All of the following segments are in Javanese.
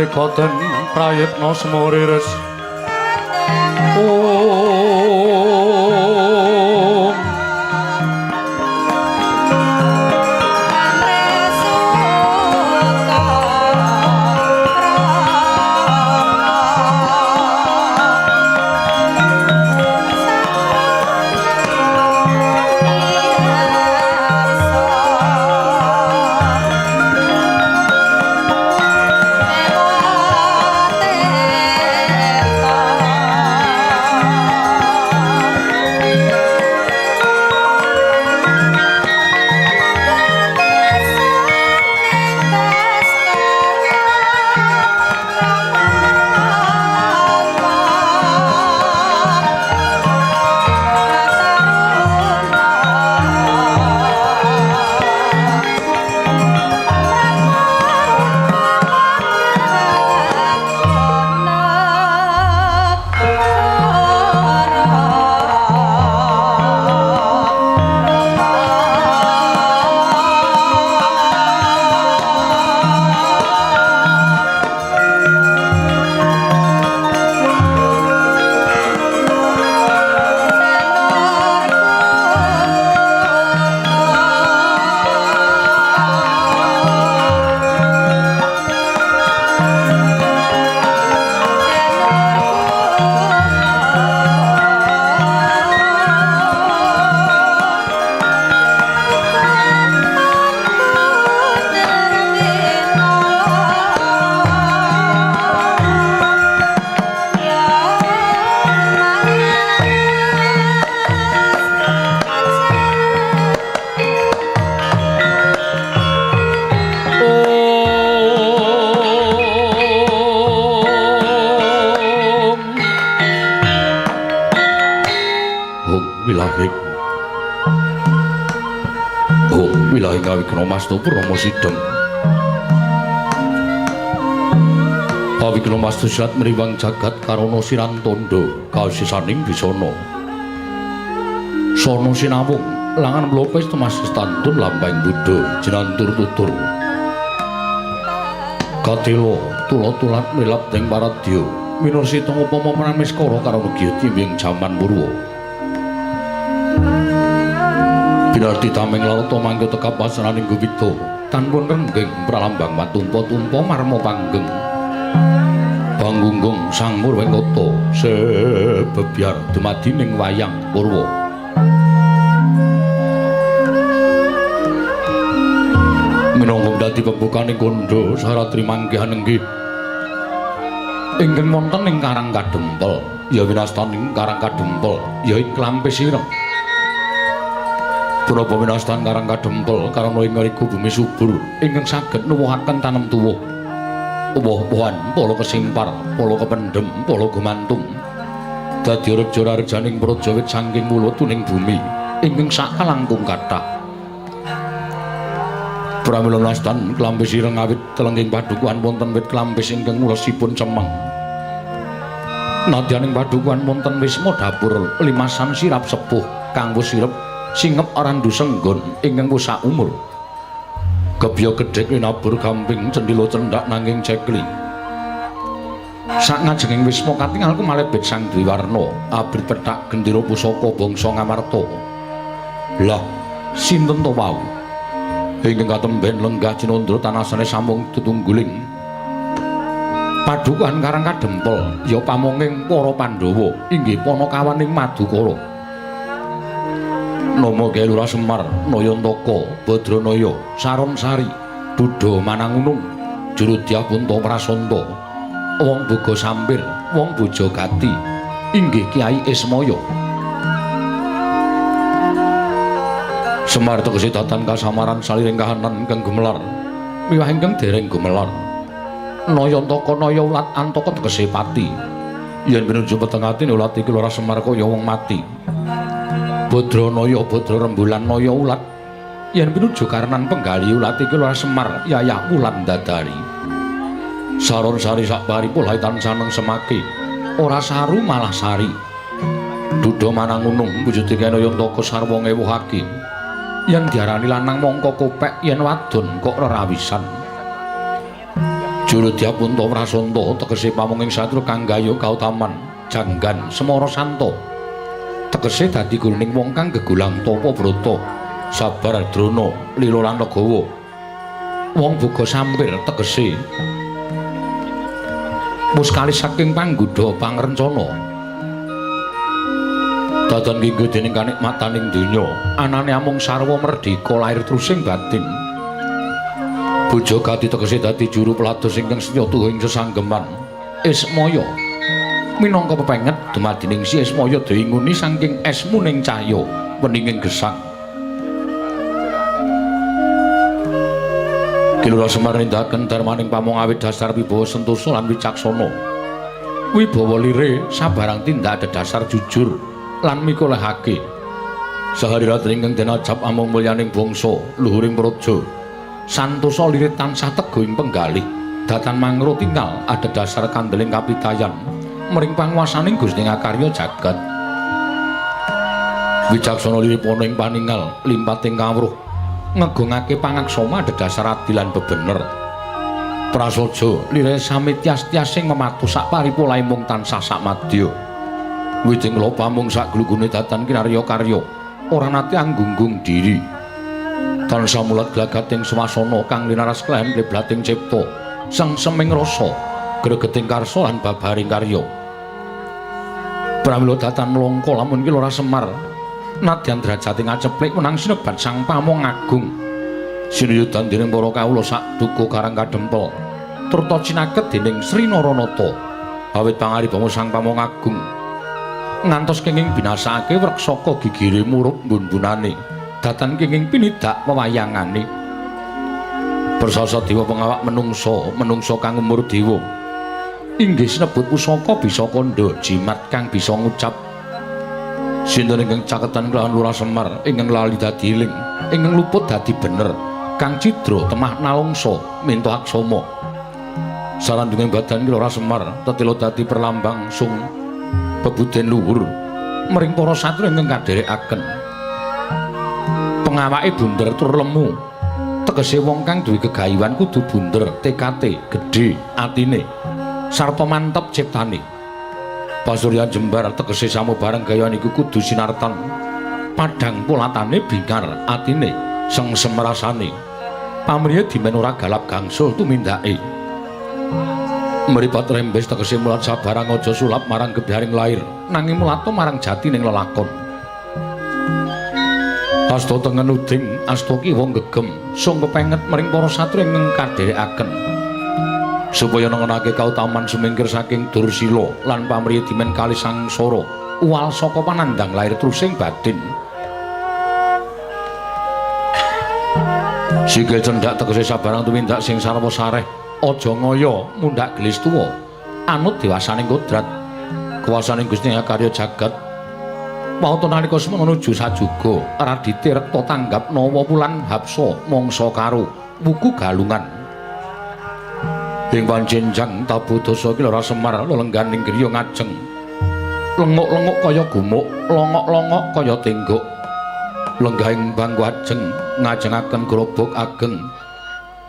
Maneka den prayitna semuriris. Om. Mastu Purnomo Sidem. Awigna Mastu sirat mriwang jagat karana sirantondo kausisaning bisana. Sono sinawung langan mlopes temas stantun lambang buddha jinantur tutur. Katela tula-tulat mrilap ing paradya minursita upama pramiskara karana giya timbing jaman purwa. Binarti tameng lalata mangga tekap wasraning gupita tanpun renggeng pralambang matumpa-tumpa marma panggeng panggunggung sang Murwengkata sebebyar dumadi ning wayang purwa. Minangka dadi pembukaning kandha saratri manggih anenggih ingkang wonten ing Karang Kadempel ya winastaning Karang Kadempel ya ing Klampis Ireng. Punapa winastan Karang Kadempel karana ing ngriku bumi subur ingkang saged nuwuhaken tanem tuwuh. Woh-wohan pala kesimpar, pala kependhem, pala gumantung. Dadi reja rarejaning praja wit saking wulutuning bumi ingkang sakalangkung kathah. Pramila winastan Klampis Ireng awit telenging padukuhan wonten wit klampis ingkang ulesipun cemeng. Nadyaning padukuhan wonten wisma dapur limasan sirap sepuh kang wus sirep singep randu senggon ingkang wis saumur. Gebya gedhek linabur gamping cendhila cendhak nanging cekli. Sak ngajenging wisma katingal kumalebet Sang Dwiwarna abrit pethak gendera pusaka bangsa Ngamarta. Lah sinten to wau? Ingkang katemben lenggah cinandra tanasane samung tetungguling. Padukuhan Karang Kadempel ya pamonging para Pandhawa inggih panakawaning Madukara. Nama Kyai Lurah Semar, Nayantaka, Badranaya, Saronsari, Duda Manangunung, Jurudyah Punta Prasanta, Wong Boga Sampir, Wong Boja Gati, inggih Kyai Ismaya. Semar tegese datan kasamaran saliring kahanan ingkang gumelar, miwah ingkang dereng gumelar. Nayantaka naya ulat antaka tegese pati. Yen pinuju peteng atine ulat iki Lurah Semar kaya wong mati. Badranaya badra rembulan naya ulat yen pinuju karenan penggali ulat iki Lurah Semar yayah wulan dadari. Saron sari sak pari polahe tansah neng semake ora saru malah sari. Duda manangunung wujude Nayantaka sarwa ngewuhake. Yen diarani lanang mongko kopek, yen wadon kok rerawisan. Juru Dyapunta Prasanta tegese pamonging satru kang gayuh kautaman janggan Semara Santa tegese dadi guruning wong kang gegulang tapa brata sabar drona lila lan legawa. Wong boga sampir tegese muskali saking pangguda pangrencana. Dadan kinggo dening kanikmataning donya anane amung sarwa merdeka lair trusing batin. Bojo gati tegese dadi juru pelados ingkang setya tuhu ing sesanggeman. Ismaya minangka pepenget dumadining si Ismaya diinguni saking esmuning cahya weninging gesang. Ki Lurah Semar nindakaken darmaning pamong awit dasar wibawa sentosa lan wicaksana. Wibawa lire sabarang tindak adhedhasar jujur lan mikolehake. Sahari ingkang den ajab amung mulyaning bangsa luhuring praja. Santosa lire tansah teguh ing penggalih datan mangro tinggal adhedhasar kandeling kapitayan mring panguwasaning Gusti ngakarya jagat. Wicaksana liripana ing paningal limpating kawruh ngegungake pangaksama adhedhasar adil lan bebener. Prasaja lire sami tias-tias sing mematuh sak paripolahe mung tansah samadya. Witing lopa mung sak glugune datan kinarya karya ora nate anggunggung diri. Tansah mulat glagating swasana kang linaras klehen kleblating cipta sengseming rasa gregeting karsa lan babaring karya. Pramila datan mlangka lamun Ki Lurah Semar nadyan derajate ngaceplik menang sinebat Sang Pamong Agung. Sinuyudan dening para kawula sak duka Karang Kadempel turta cinaket dening Sri Naranata awit pangaribama Sang Pamong Agung ngantos kenging binasake wreksaka gigire murup bun-bunane datan kenging pinidak wewayangane. Persasa dewa pengawak menungsa, menungsa kang umur dewa inggih sinebut pusaka bisa kandha jimat kang bisa ngucap. Sinten ingkang caketan kelawan Lurah Semar ingkang lali dadi eling, ingkang luput dadi bener, kang cidra temah nalungsa minta aksama. Sarandunging badan Lurah Semar tetela dadi perlambang sung bebuden luhur mring para satru ingkang kadherekaken. Pengawake bunder tur lemu tegese wong kang duwe gegayuhan kudu bunder tekate gedhe atine sarta mantep ciptane. Pasuryan jembar tegese samubarang gayan iku kudu sinartan padhang polatane bingar atine sengsem rasane pamriye dimen ora galap gangsul tumindake. Mripat rembes tegese mulat sabarang aja sulap marang gebyaring lair nanging mulata marang jatining lelakon. Asta tengen uding asta kiwa gegem sung pepenget mring para satru ingkang kadherekaken supaya nengenake kautaman sumingkir saking Dursila lan pamriye dimen kalih sangsara uwal saka panandhang lair trusing batin. Sikil cendhak tegese sabarang tumindak sing sarwa sareh aja ngaya mundhak gelis tuwa anut dewasaning kodrat kuwasaning Gusti karya jagat. Wauta nalika semono nuju sajuga Radite rekta tanggap nawa wulan hapsa mangsa karo wuku galungan. Ing panjenjang tabuh dasa Ki Lurah Semar lelengganing griya ngajeng lenguk-lenguk kaya gumuk, longok-longok kaya tenggok. Lenggahing bangku ajeng ngajengaken gerobok ageng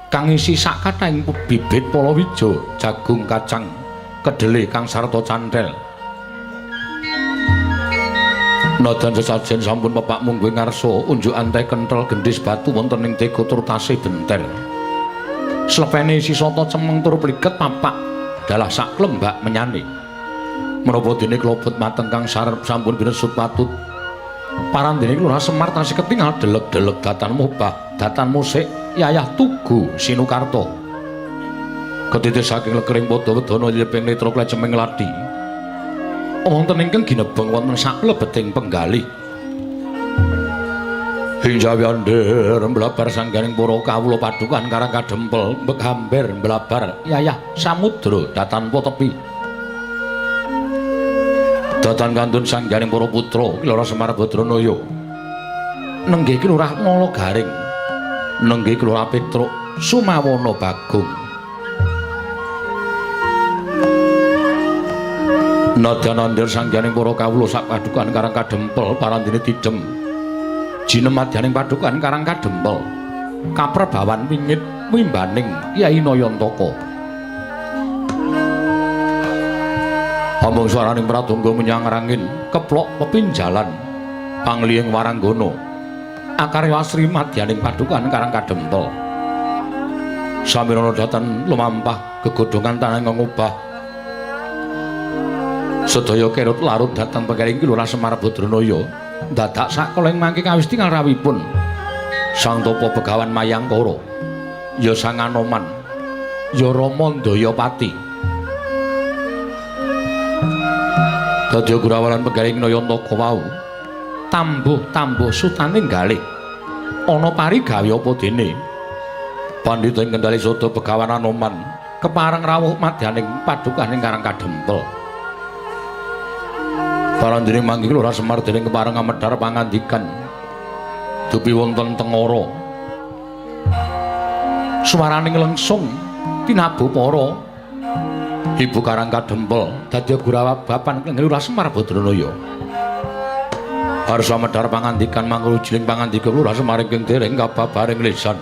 kang isi sak kathahing bibit palawija, jagung, kacang, kedele kang sarta canthel. Nadan sesajen sampun pepak mungguh ngarsa unjukan teh kenthel gendhis batu wonten ing tega tur tasih bentel. Slepene isi sata cemeng tur pliket papak dalah sak klembak menyane. Menapa dene klobot mateng kang sarep sampun binesut patut. Parandene Lurah Semar tasih ketingal delek-delek datan mubah, datan musik yayah tugu Sinukarta. Ketitis saking lekering padha wedana liping netra kleceming lathi. Wonten ingkang ginebeng wonten saklebeting penggalih. Ing jawi andher mblabar sangganing para kawula padukan Karang Kadempel mbek hamber mblabar yayah samudra datan tepi. Datan kantun sangganing para putra Ki Lurah Semar Badranaya. Nenggih Ki Lurah Nala Garing. Nenggih Ki Lurah Petruk Sumawana Bagong. Nadyan andher sangganing para kawula sak padukan Karang Kadempel parandene tidhem. Jinemadyaning padukan Karang Kadempel kaprebawan wingit wimbaning Kyai Nayantaka. Ambung swaraning pratangga menyang rangin keplok pepinjalan pangliying waranggana akarya asri madyaning padukan Karang Kadempel. Samirana dhateng lumampah gegodhongan tanah ngobah sedaya kerut larut dhateng pekering Ki Lurah Semar Badranaya. Dadak sakala ing mangke kawis tingal rawuhipun Sang Tapa Begawan Mayangkara, ya Sang Anoman, ya Rama Ndayapati. Dadya gurawalan pegaring Nayantaka wau tambuh-tambuh sutaning galih ana parigawe apa dene pandhita ing Kendali Sada Begawan Anoman kepareng rawuh madyaning padukaning Karang Kadempel. Parandene manggi Lurah Semar dening kepareng amedhar pangandikan dupi wonten tengara. Swaraning lengsung tinabuh para Ibu Karang Kadempel dadi gurawa bapan Lurah Semar Badranaya. Harsa medhar pangandikan mangrujiling pangandika Lurah Semar ingkang dereng kababaring lisan.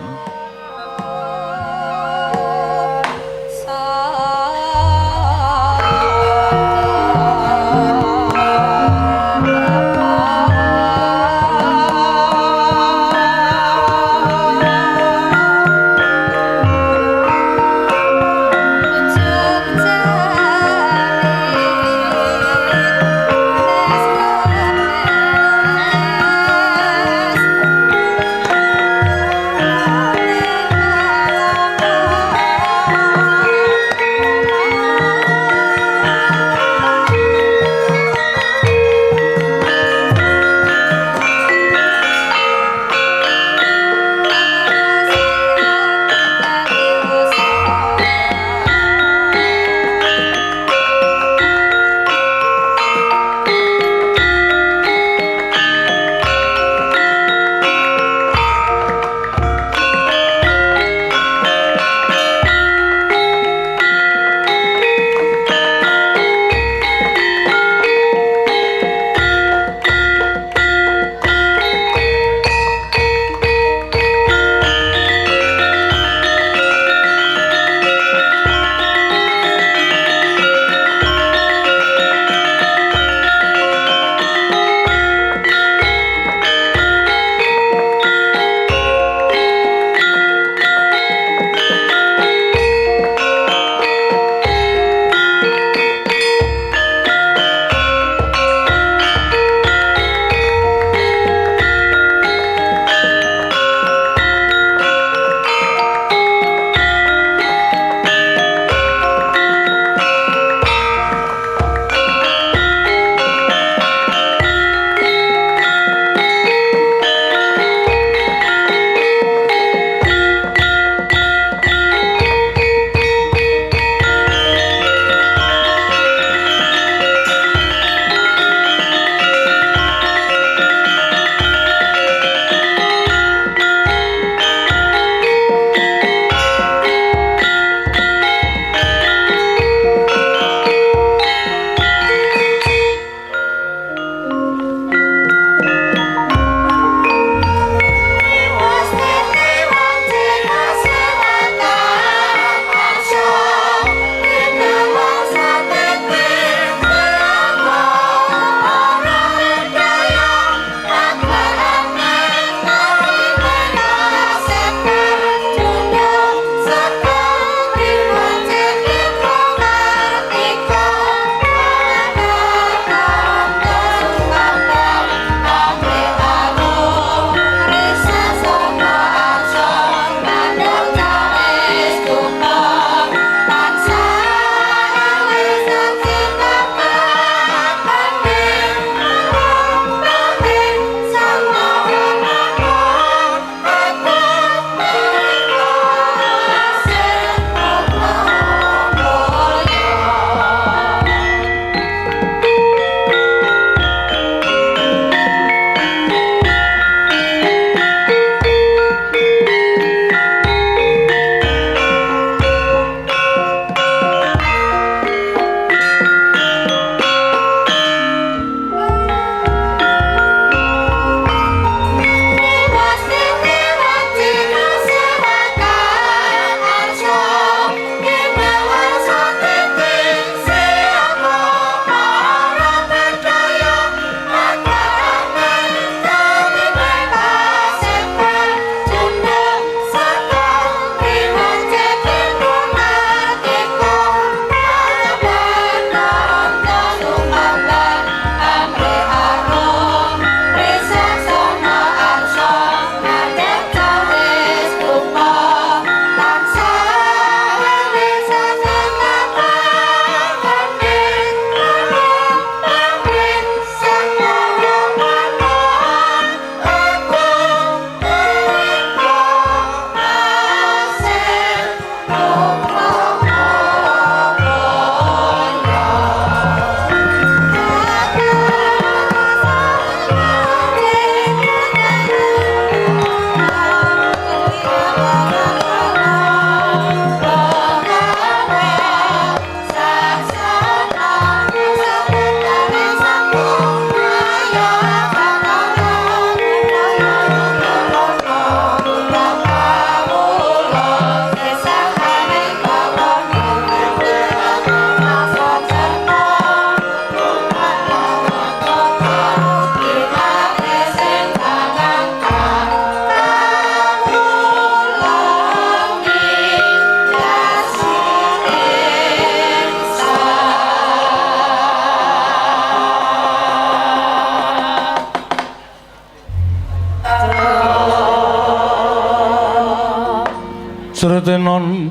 Sretenon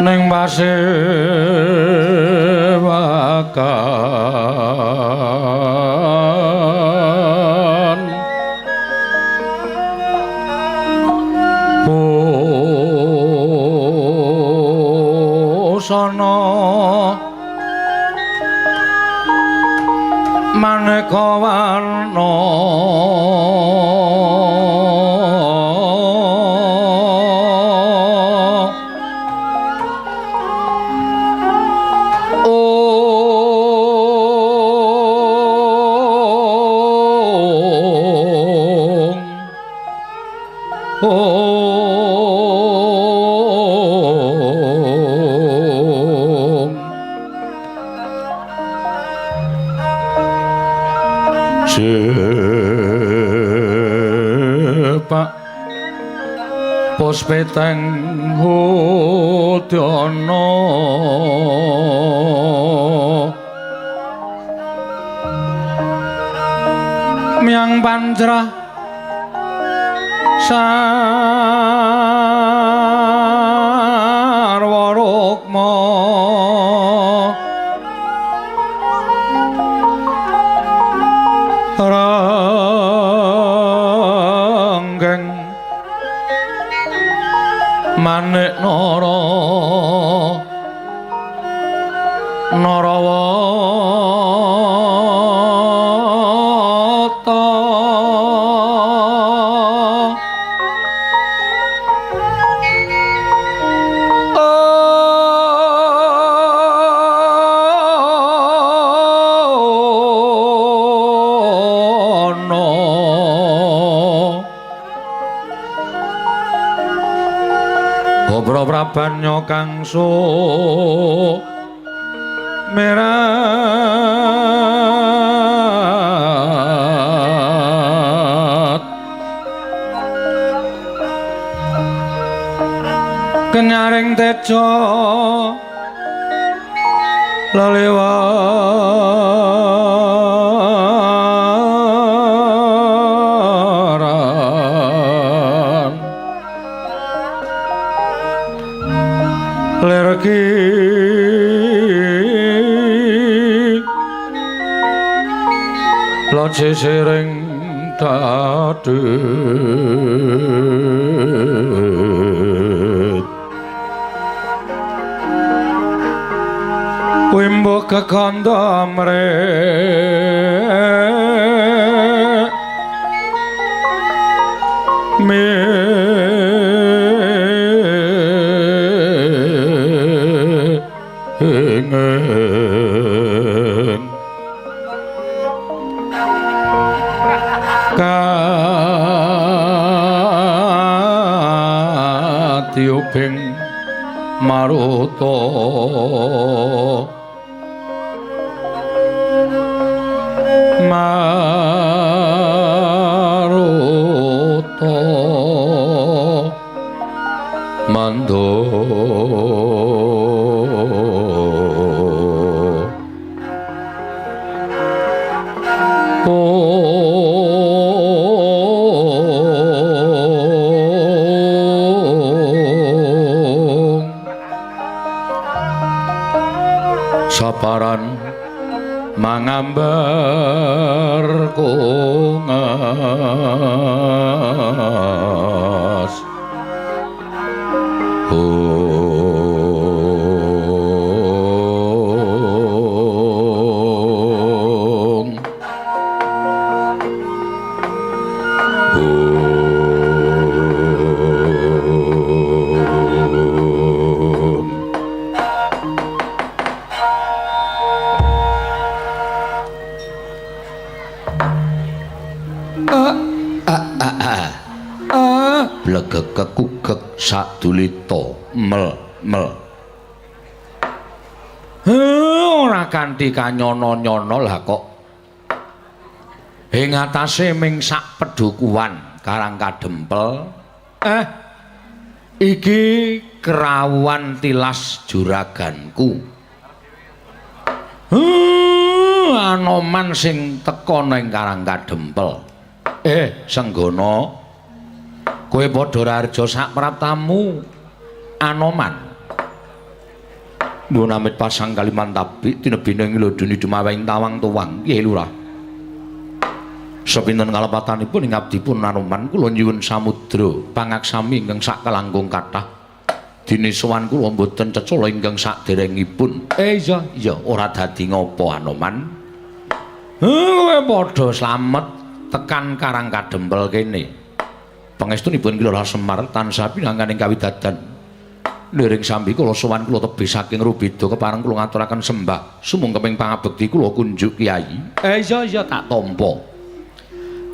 ning pasewakan busana maneka warna. Sepak puspiteng hudyana miang pancrah sarwa rukma ranggeng manik nara narawata. Prabanya kang merat kenyaring teja lelewaran lerki loce sering dadit wimbo kekandha mre me katiuping maruta maruta mando saparan mangambar kungas. Ong ong. Blegek kekugek sadulita mel mel. Ora kanthi kanyono-nyono lah kok. Ing atase ming sak pedhukuhan Karang Kadempel. Iki kerawuhan tilas juraganku. Anoman sing teka ning Karang Kadempel. Senggana. Kowe padha raharja sak praptamu Anoman. Nuwun amit pasang kalimantabi tinebine nglodoni dumaweng tawang tuwang. Kyai Lurah. Sepinten kalepatanipun ing abdipun Anoman kula nyuwun samudra pangaksami ingkang sakalangkung kathah. Dene sowan kula mboten cecala ingkang saderengipun. Iya iya ora dadi ngapa Anoman. Kowe padha slamet tekan Karang Kadempel kene. Pangestunipun Ki Lurah Semar tansah pinangkaning kawidadan. Niring sambi kula sowan kula tebih saking Rubeda kepareng kula ngaturaken sembah sumungkeping pangabekti kula kunjuk Kyai. Iya iya tak tampa.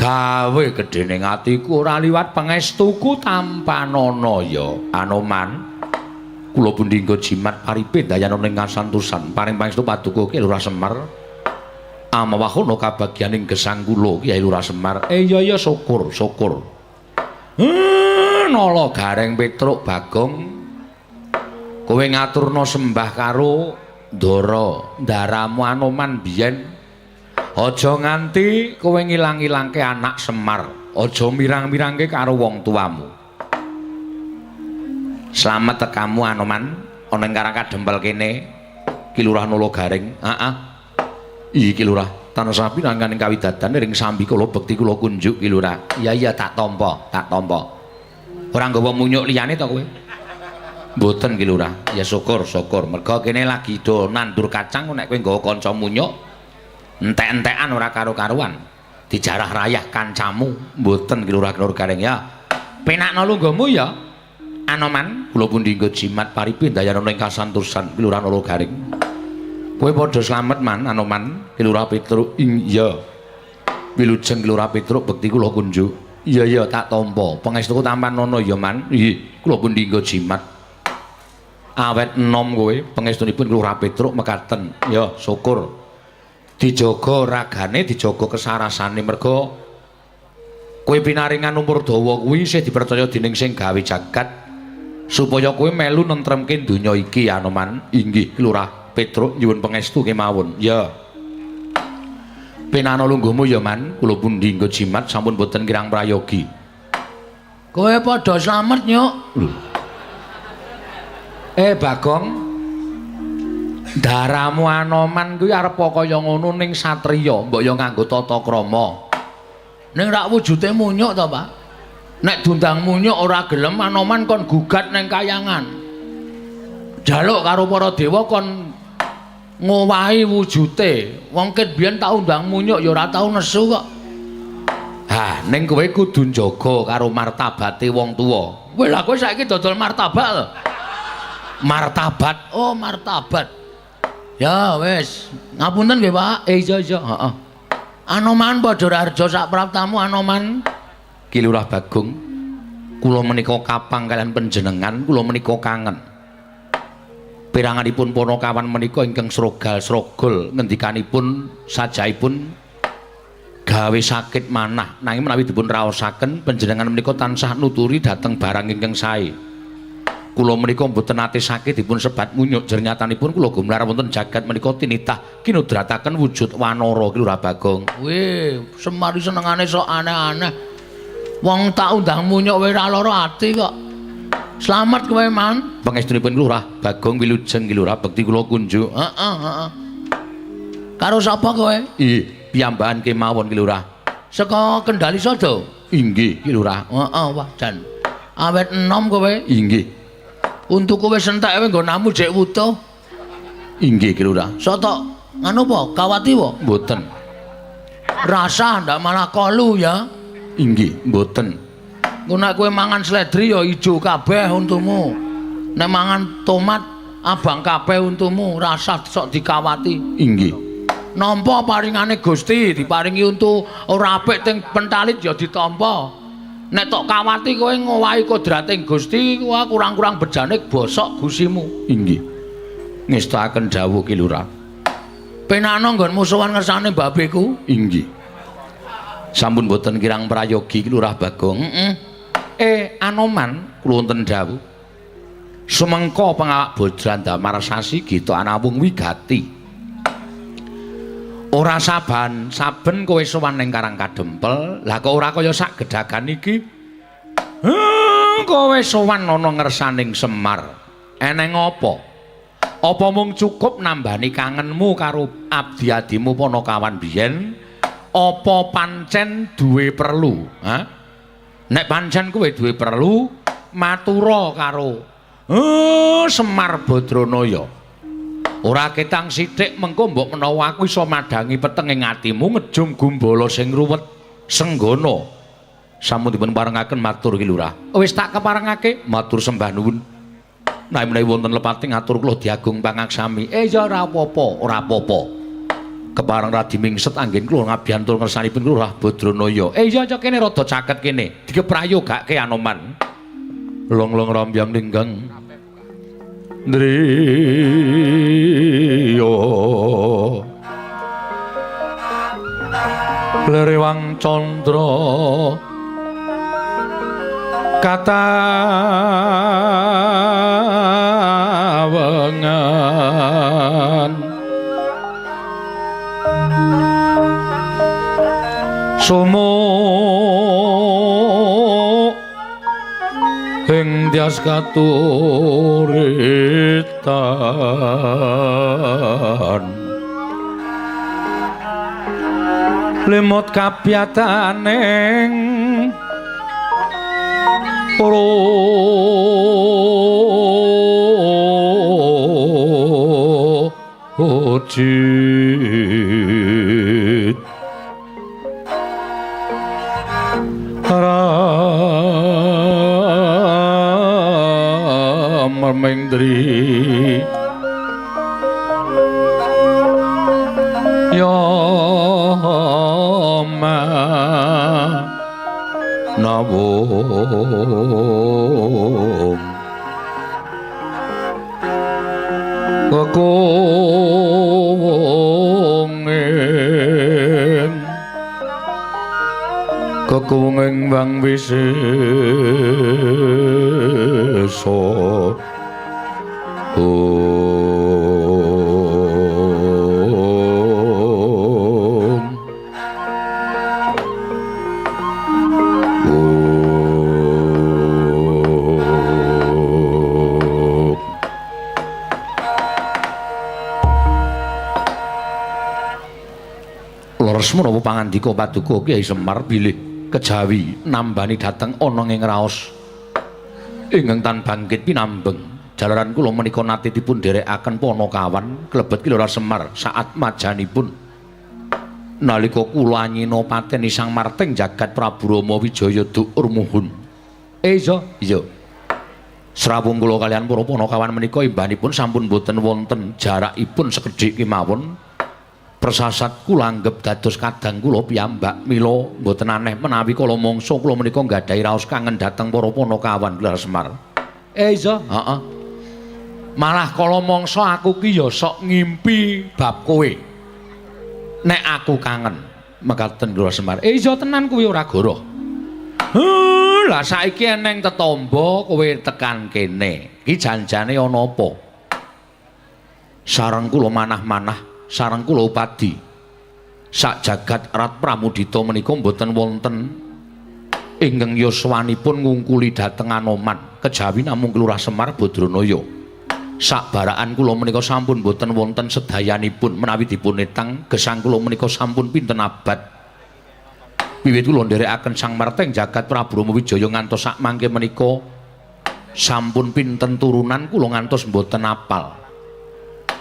Gawe gedhening atiku ora liwat pangestuku tampanana ya Anoman. Kula pundi nggo jimat paripe dayana ning kasantosan paring pangestu paduka Ki Lurah Semar. Amawahana kabagyaning gesang kula Kyai Lurah Semar. Iya iya syukur syukur. Nala Gareng Petruk Bagong kowe ngaturna sembah karo Ndara ndaramu Anoman biyen. Aja nganti kowe ngilang-ilangke anak Semar, aja mirang-mirangke karo wong tuamu. Slamet tekamu Anoman ana ing Karang Kadempel kene. Ki Lurah Nala Gareng. Heeh. Iya Ki Lurah, tansah pinangkaning kawidadan ring sambi kula bekti kula kunjuk Ki Lurah. Iya iya tak tampa, tak tampa. Ora nggawa munyuk liyane to kowe? Mboten Ki Lurah. Ya syukur syukur. Merga kene lagi do nandur kacang nek kowe nggawa kanca munyuk entek-entekan ora karo-karuan. Dijarah rayah kancamu. Mboten Ki Lurah Nur Gareng ya. Penakno lungguhmu ya. Anoman, kula pundi nggo jimat paripe dayana ing kasantosan Ki Lurah Nala Gareng. Kowe padha slamet man Anoman, Ki Lurah Petruk. Iya. Wilujeng Ki Lurah Petruk bekti kula kunjuk. Iya iya tak tampa. Pangestuku tampanana ya man. Nggih, kula pundi nggo jimat. Awet enom kowe, pangestunipun Ki Lurah Petruk mekaten. Ya, syukur. Dijaga ragane, dijaga kesarasane merga kowe pinaringan umur dawa kuwi isih dipercaya dening sing gawe jagat supaya kowe melu nentremke donya iki Anoman. Inggih Ki Lurah Petruk nyuwun pangestu kemawon. Ya. Penana lungguhmu ya Man, kula pundi nggo jimat sampun boten kirang prayogi. Kowe padha slamet nyuk. Lho. Bagong. Daramu Anoman kuwi arep kaya ngono ning satriya, mbok ya nganggo tata krama. Ning rak wujude munyuk to, Pak? Nek diundang munyuk ora gelem Anoman kon gugat ning kayangan. Jaluk karo para dewa kon ngowahi wujute. Wong ket biyen tak undang munyuk ya ora tau nesu kok. Ha, ning kowe kudu njaga karo martabate wong tuwa. Kowe lah kowe saiki dodol martabak lho. Martabat. Oh, martabat. Ya wis, ngapunten nggih, Pak. Iya iya, heeh. Anoman padha raharja sak praptamu Anoman. Ki Lurah Bagong, kula menika kapang kaliyan panjenengan, kula menika kangen. Piranganipun panakawan menika ingkang srogal-srogol ngendikanipun sajaipun gawe sakit manah, nanging menawi dipun raosaken panjenengan menika tansah nuturi dhateng barang ingkang sae. Kula menika mboten nate sakit dipun sebat munyuk, jernyatanipun kula gumlar wonten jagat menika tinitah kinudrataken wujud wanara Ki Lurah Bagong. Wih, Semar senengane sok aneh-aneh. Wong tak undang munyuk wae ora lara ati kok. Slamet kowe, Man. Pangestunipun Lurah Bagong wilujeng Ki Lurah bekti kula kunjuk. Heeh, heeh. Karo sapa kowe? Ih, piyambakan kemawon Ki Lurah. Saka Kendali Sada? Inggih, Ki Lurah. Heeh, wah jan. Awet enom kowe? Inggih. Untuku wis entek kowe nggonamu jek wutuh. Inggih, Ki Lurah. Sotok nganu apa? Kawati apa? Mboten. Rasa ndak malah kolu ya? Inggih, mboten. Engko nek kowe mangan sledri ya ijo kabeh untumu. Nek mangan tomat abang kabeh untumu, rasa sok dikawati. Inggih. Nampa paringane Gusti, diparingi untu ora apik teng pentalit ya ditampa. Nek tok kawati kowe ngowahi kodrating Gusti, wah kurang-kurang bejane bosok gusimu. Inggih. Ngestakaken dawuh Ki Lurah. Penano nggonmu sowan ngersane babeku? Inggih. Sampun boten kirang prayogi Ki Lurah Bagong. Heeh. Anoman kula wonten dawuh. Sumengka pangawak Bajra Damar Sasi Gita anawung wigati. Ora saban saben kowe sowan ning Karang Kadempel, lah kok ora kaya sak gedagan iki? Kowe sowan ana ngersaning Semar. Eneng apa? Apa mung cukup nambani kangenmu karo abdi-adimu Panakawan biyen? Apa pancen duwe perlu? Ha? Nek pancen kowe duwe perlu, matura karo Semar Badranaya. Ora ketang sithik mengko mbok menawa aku iso madhangi petenging atimu ngejum gumbala sing ruwet senggana. Sampun dipun parengaken matur Ki Lurah. Wis tak keparengake matur sembah nuwun. Nek menawi wonten lepate ngatur kula diagung pangaksami. Ya ora apa-apa, ora apa-apa. Kepareng radi mingset anggen kula ngabiyantur ngersanipun Lurah Badranaya. Ya aja kene rada caket kene. Dikeprayogake Anoman. Long-long rambyang ninggang driya Lerewang candra katawengan sumu ing dyas katuritan lemot kabyataning projit Ramendri ya ma nawung kekuwunging kekuwunging wang wisesa om om. Leres menapa pangandika paduka Kyai Semar bilih kejawi nambani dhateng ana ing raos ingkang tan bangkit pinambeng jalaran kula menika nate dipun dherekaken Panakawan klebet Ki Lurah Semar saat majanipun nalika kula anyina pateni Sang Marting jagat Prabu Rama Wijaya duur muhun. Iya iya srawung kula kalian para Panakawan menika imbanipun sampun boten wonten jarakipun sekedhik kemawon. Persasat kula anggep dados kadang kula piyambak mila mboten aneh menawi kala mangsa kula menika nggadahi raos kangen dhateng para Panakawan Lurah Semar. Iya, heeh. Malah kala mangsa aku ki ya sok ngimpi bab kowe. Nek aku kangen mekaten Lurah Semar. Iya tenan kuwi ora goroh. Lah saiki eneng tetombo kowe tekan kene. Iki janjane ana apa? Sareng kula manah-manah sareng kula upadi sak jagat rat pramudita menika mboten wonten ingkang yuswanipun ngungkuli dhateng Anoman kejawi namung Lurah Semar Badranaya. Sak barakan kula menika sampun mboten wonten sedayanipun menawi dipun etang gesang kula menika sampun pinten abad wiwit kula nderekaken Sang Marteng jagat Prabu Rama Wijaya ngantos sak mangke menika sampun pinten turunan kula ngantos mboten apal.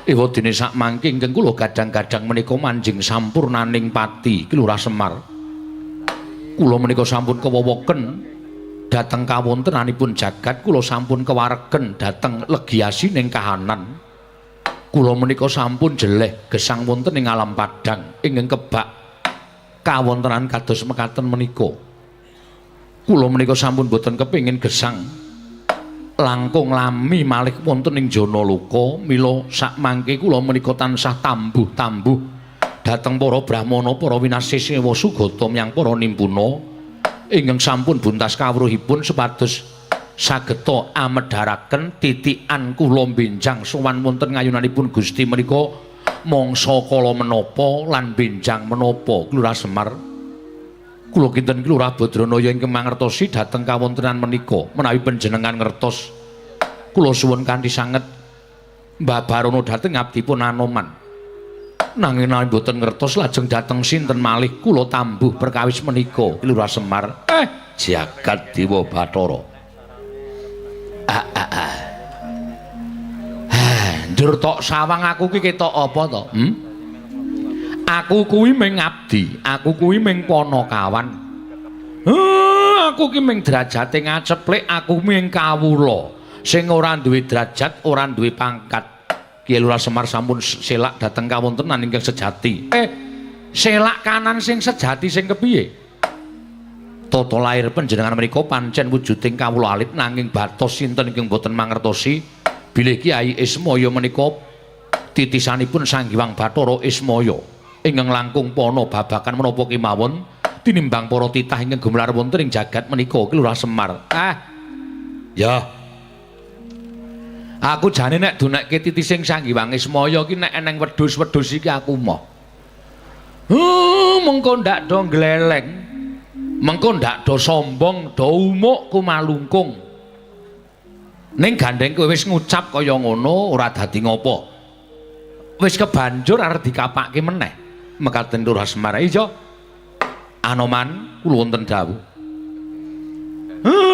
Ewadene sak mangke ingkang kula gadang-gadang menika manjing sampurnaning pati Ki Lurah Semar. Kula menika sampun kewowoken dhateng kawontenanipun jagat, kula sampun kewaregen dhateng legiasining kahanan. Kula menika sampun jeleh gesang wonten ing alam padhang ingkang kebak kawontenan kados mekaten menika. Kula menika sampun boten kepengin gesang langkung lami malih wonten ing Janaloka, mila sakmangke kula menika tansah tambuh-tambuh dhateng para brahmana, para winasih sewa sugata miyang para nimpuna ingkang sampun buntas kawruhipun supados sageta amedharaken titikan kula benjang sowan wonten ngayunanipun Gusti menika Mangsa kala menapa lan benjang menapa, Lurah Semar? Kula kinten Ki Lurah Badranaya ingkang mangertosi dhateng kawontenan menika. Menawi panjenengan ngertos, kula suwun kanthi sanget mbabarana dhateng abdipun Anoman. Nanging menawi mboten ngertos lajeng dhateng sinten malih kula tambuh perkawis menika, Ki Lurah Semar? Jagat Dewa Bathara. Ah ah ah. Njur tok sawang aku ki ketok apa to? Hmm? Aku kuwi ming abdi, aku kuwi ming panakawan. Aku ki ming derajate ngaceplik, aku ming kawula sing ora duwe derajat, ora duwe pangkat. Ki Lurah Semar sampun selak dhateng kawontenan ingkang sejati. Selak kanan sing sejati sing kepiye? Tata lair panjenengan menika pancen wujuding kawula alit, nanging batos sinten ingkang boten mangertosi bilih Kyai Ismaya menika titisanipun Sang Hyang Bathara Ismaya ingkang langkung pana babagan menapa kemawon tinimbang para titah ingkang gumelar wonten ing jagat menika, Ki Lurah Semar. Ah. Ya. Aku jane nek dunekke titising Sang Hyang Ismaya ki nek eneng wedhus-wedhus iki aku moh. Mengko ndak do gleleng. Mengko ndak do sombong, do umuk kumalungkung. Ning gandeng kowe wis ngucap kaya ngono ora dadi ngopo. Wis kebanjur arep dikapake meneh. Mekaten Lurah Semar. Iya. Anoman, kula wonten dawuh.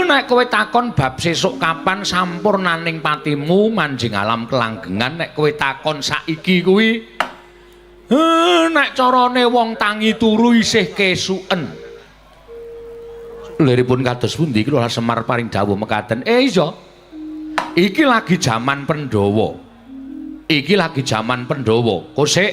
Nek kowe takon bab sesuk kapan sampurnaning patimu manjing alam kelanggengan, nek kowe takon saiki kuwi, nek carane wong tangi turu isih kesuken. Liripun kados pundi Ki Lurah Semar paring dawuh mekaten? Iya. Iki lagi jaman Pandhawa. Iki lagi jaman Pandhawa. Kosek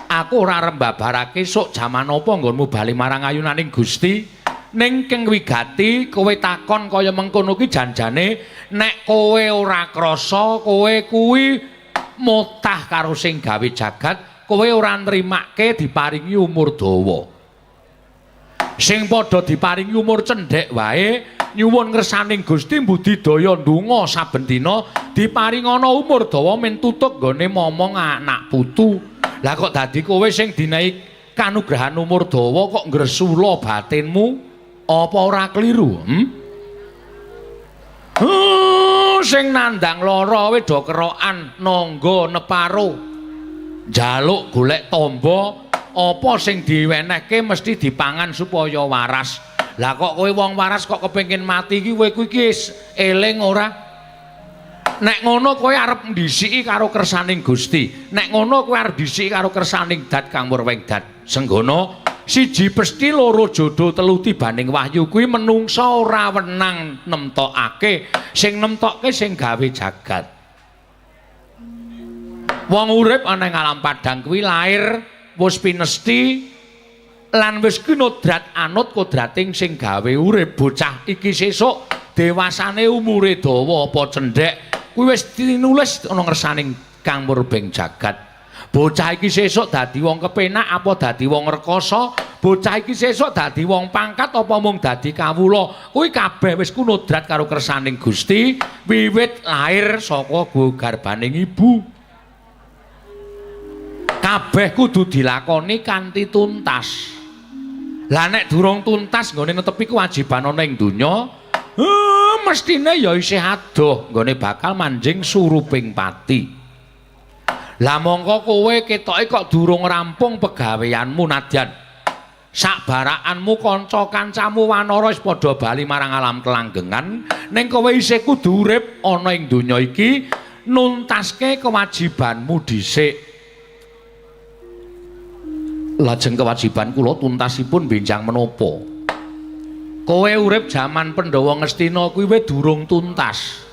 aku ora arep mbabarake sok jaman apa nggonmu bali marang ayunaning Gusti. Ning keng wigati kowe takon kaya mengkono ki janjane nek kowe ora krasa kowe kuwi motah karo sing gawe jagat, kowe ora nrimake diparingi umur dawa. Sing padha diparingi umur cendhek wae nyuwun ngersaning Gusti budidaya ndonga saben dina diparingana umur dawa men tutug nggone momong anak putu. Lah kok dadi kowe sing dinehi kanugrahan umur dawa kok ngresula batinmu? Apa ora kliru? Hmm? Sing nandang lara kowe do kerokan nangga neparo. Njaluk golek tamba, apa sing diwenehke mesti dipangan supaya waras. Lah kok kowe wong waras kok kepengin mati iki, kowe kuwi iki eling ora? Nek ngono kowe arep ndhisiki karo kersaning Gusti. Nek ngono kowe arep ndhisiki karo kersaning Dat Kang Murweng Dat. Senggono siji pesthi, loro jodo, telu tibaning wahyu kuwi menungsa ora wenang nemtokake, sing nemtokke sing gawe jagat. Wong urip ana ing alam padang kuwi lair wis pinesti lan wis kinodrat anut kodrating sing gawe urip. Bocah iki sesuk dewasane umure dawa apa cendhek kuwi wis tinulis ana ngersaning Kang Murbeng jagat. Bocah iki sesuk dadi wong kepenak apa dadi wong rekoso, bocah iki sesuk dadi wong pangkat apa mung dadi kawula, kuwi kabeh wis kunodrat karo kersaning Gusti wiwit lahir saka garbaning ibu. Kabeh kudu dilakoni kanthi tuntas. Lah nek durung tuntas nggone netepi kewajiban ana ing donya, mestine ya isih adoh nggone bakal manjing suruping pati. Lah mongko kowe ketoke kok durung rampung pegaweanmu nadyan. Sakbarakanmu kanca kancamu wanara wis padha bali marang alam kelanggengan, ning kowe isih kudu urip ana ing donya iki nuntaske kewajibanmu dhisik. Lajeng kewajiban kula tuntasipun benjang menapa? Kowe urip jaman Pandhawa Ngastina kuwi wis durung tuntas.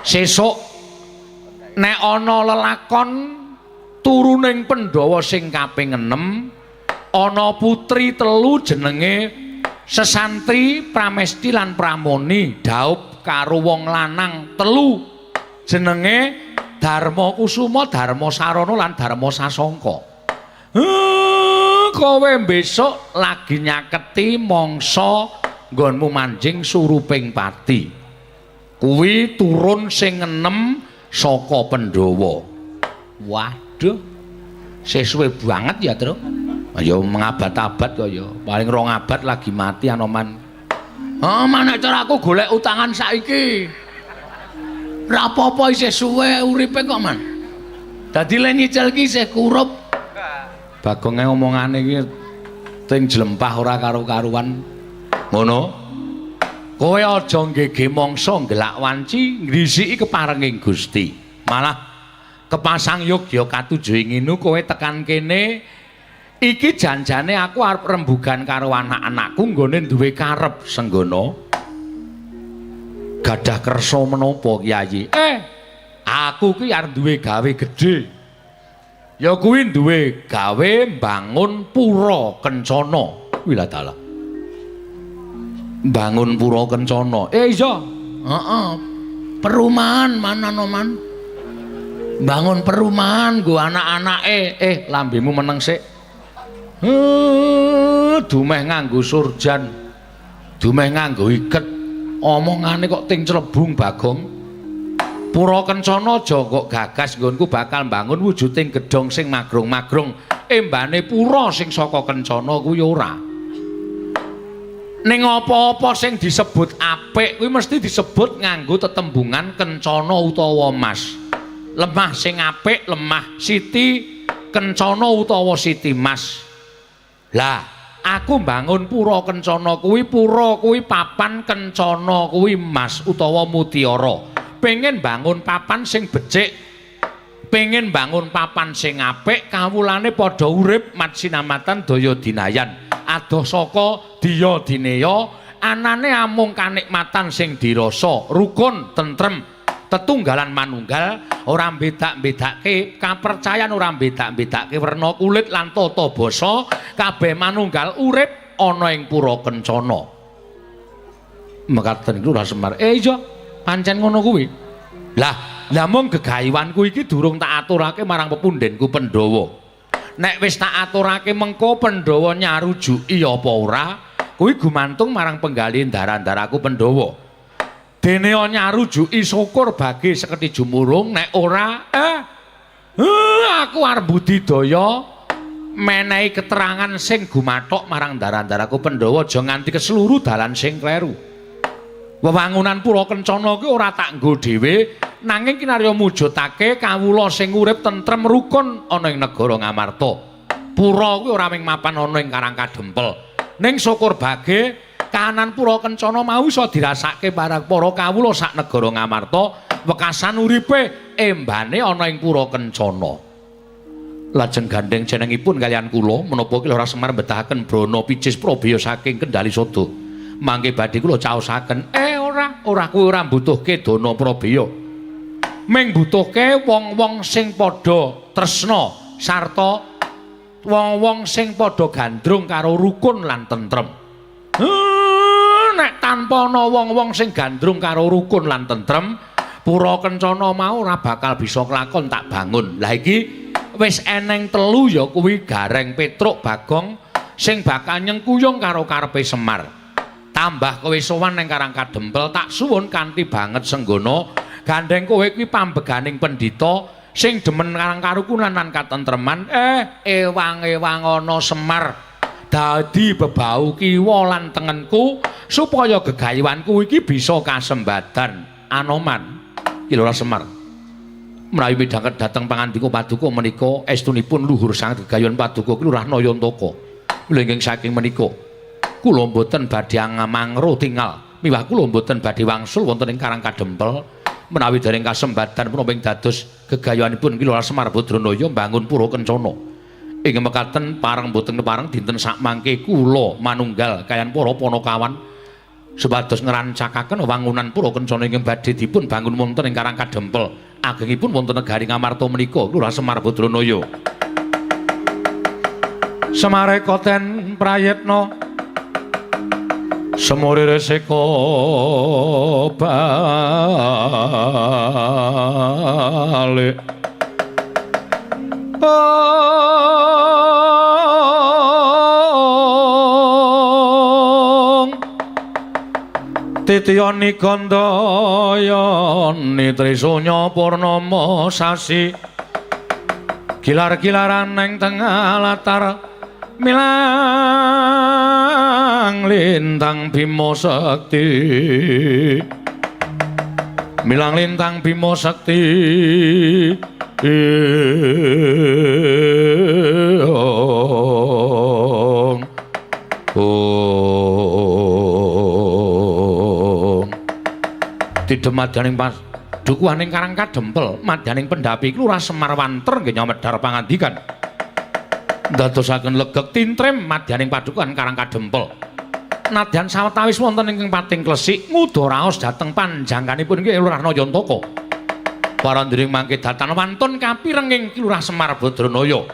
Sesuk nek ana lelakon turuning Pandhawa sing kaping 6, ana putri telu jenenge Sesantri, Pramesti lan Pramoni, dhaup karo wong lanang telu jenenge Darma Kusuma, Darma Sarana lan Darma Sasangka. Kowe besok lagi nyaketi mangsa nggonmu manjing suruping pati. Kuwi turun sing enem saka Pandhawa. Waduh. Sih suwe banget ya, Truk. Ya mengabad-abad kok ya. Paling 2 abad lagi mati Anoman. Oh, mana cara aku golek utangan saiki. Ora apa-apa isih suwe uripe kok, Man. Dadi le nyicil ki isih kurup. Bagonge omongane iki ting jlempah ora karo-karuan. Ngono. Kowe aja nggege mangsa nggelak wanci ngrisiki keparenging Gusti. Malah kepasang yogya katuju ing nginu kowe tekan kene iki janjane aku arep rembugan karo anak-anakku nggone duwe karep Senggono. Gadah kersa menapa Kyai? Aku ki arep duwe gawe gedhe. Ya kuwi duwe gawe mbangun pura kencana. Wila dalah. Mbangun pura kencana. Iya. Heeh. Perumahan mana Noman? Bangun perumahan nggo anak-anake. Lambemu meneng sik. Dumeh nganggo surjan. Dumeh nganggo iket. Omongane kok ting clebung Bagong. Pura kencana aja kok gagas nggonku bakal mbangun wujuding gedhong sing magrong-magrong. Embane pura sing saka kencana kuwi ora. Ning apa-apa sing disebut apik kuwi mesti disebut nganggo tetembungan kencana utawa mas. Lemah sing apik, lemah siti kencana utawa siti mas. Lah, aku mbangun pura kencana kuwi, pura kuwi papan kencana kuwi mas utawa mutiara. Pengen bangun papan sing becik, pengen bangun papan sing apik, kawulane padha urip mat sinamatan daya dinayan. Adoh saka diya dineya, anane amung kanikmatan sing dirasa, rukun, tentrem, tetunggalan manunggal, ora mbedak-mbedake kapercayan, ora mbedak-mbedake werna kulit lan tata basa, kabeh manunggal urip ana ing pura kencana. Mekaten Lurah Semar. Iya, pancen ngono kuwi. Lah, mung gegayuhanku iki durung tak aturake marang pepundhenku Pandhawa. Nek wis tak aturake mengko Pandhawa nyarujuki apa ora, kuwi gumantung marang penggalih ndara-ndaraku Pandhawa. Dene nyarujuki syukur bagi seketi jumurung, nek ora aku arep budidaya menehi keterangan sing gumathok marang ndara-ndaraku Pandhawa aja nganti keseluruh dalan sing kleru. Wewangunan pura kencana kuwi ora tak nggo dhewe, nanging kinarya mujudake kawula sing urip tentrem rukun ana ing negara Ngamarta. Pura kuwi ora mung mapan ana ing Karang Kadempel. Ning syukur bage kahanan pura kencana mau iso dirasake marang para kawula sak negara Ngamarta, wekasan uripe embane ana ing pura kencana. Lajeng gandheng jenengipun kaliyan kula menapa Ki Lurah Semar mbetahaken brana picis prabeya saking Kendali Sada. Mangke badhe kula caosaken. Ora kuwi ora mbutuhke dana prabeya. Ming mbutuhke wong-wong sing padha tresna sarta wong-wong sing padha gandrung karo rukun lan tentrem. Nek tanpa ana wong-wong sing gandrung karo rukun lan tentrem, pura kencana mau ora bakal bisa klakon tak bangun. Lah iki wis eneng telu ya kuwi Gareng, Petruk, Bagong sing bakal nyengkuyung karo karepe Semar. Tambah kowe sowan ning Karang Kadempel tak suwun kanthi banget Senggono, gandheng kowe kuwi pambeganing pendhita sing demen karang karukunan lan katentreman. Ewang-ewang ana Semar dadi bebau kiwa lan tengenku supaya gegayuhanku iki bisa kasembadan. Anoman Ki Lurah Semar menawi midhanget dhateng pangandika paduka menika estunipun luhur sanget gegayuhan paduka Ki Lurah Nayantaka. Mila ingkang saking menika kula mboten badhe mangro tingal miwah kula mboten badhe wangsul wonten ing Karang Kadempel menawi dereng kasembadan punapa ing dados gegayuhanipun Ki Lurah Semar Badranaya mbangun pura kencana. Ing mekaten pareng mboten kepareng dinten sakmangke kula manunggal kaliyan para panakawan supados ngrancakaken wangunan pura kencana ingkang badhe dipun bangun wonten ing Karang Kadempel agengipun wonten negari Ngamarta menika Lurah Semar Badranaya. Semare koten prayitna semure reseka balik. Titiyani gandayani trisunya purnama sasi Gilar-gilaran neng tengah latar milang lintang Bima Sakti. Milang lintang Bima Sakti. Om. Tidhem madyaning padukuhaning Karang Kadempel, madyaning pendhapi Lurah Semar Wanter nggih nyamedhar pangandikan. Ndadosaken legeg tintrem madyaning padukuhan Karang Kadempel. Nadyan sawetawis wonten ingkang pating klesik nguda raos dhateng panjangkanipun nggih Lurah Nayantaka. Parandring mangke datan wantun kapirenging Ki Lurah Semar Badranaya.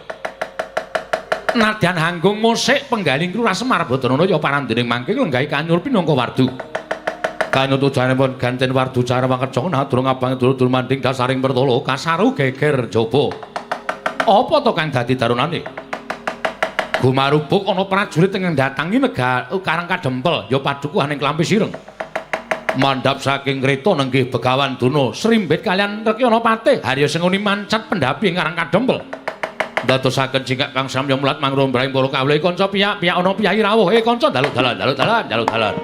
Nadyan hanggung musik penggaling Ki Lurah Semar Badranaya parandring mangke lenggahi kanyur pinangka wardu. Kanyur tujanipun ganten wardu cara makerja nadrung abang dulur manding dasaring pertolo kasaru geger jaba. Apa to kang dadi darunane? Gumarubuk ana prajurit ingkang datangi negara Karang Kadempel ya padukuhan ing Klampis Ireng. Mandhap saking kreta nenggih Begawan Duna srimbit kalian Rekyana Patih Harya Senguni mancat pendhapi ing Karang Kadempel. Ndadosaken jingkak kang samya mulat mangrombrahing para kawula kanca piyak-piyak ana piyayi rawuh kanca daluk dalan daluk dalan daluk dalan.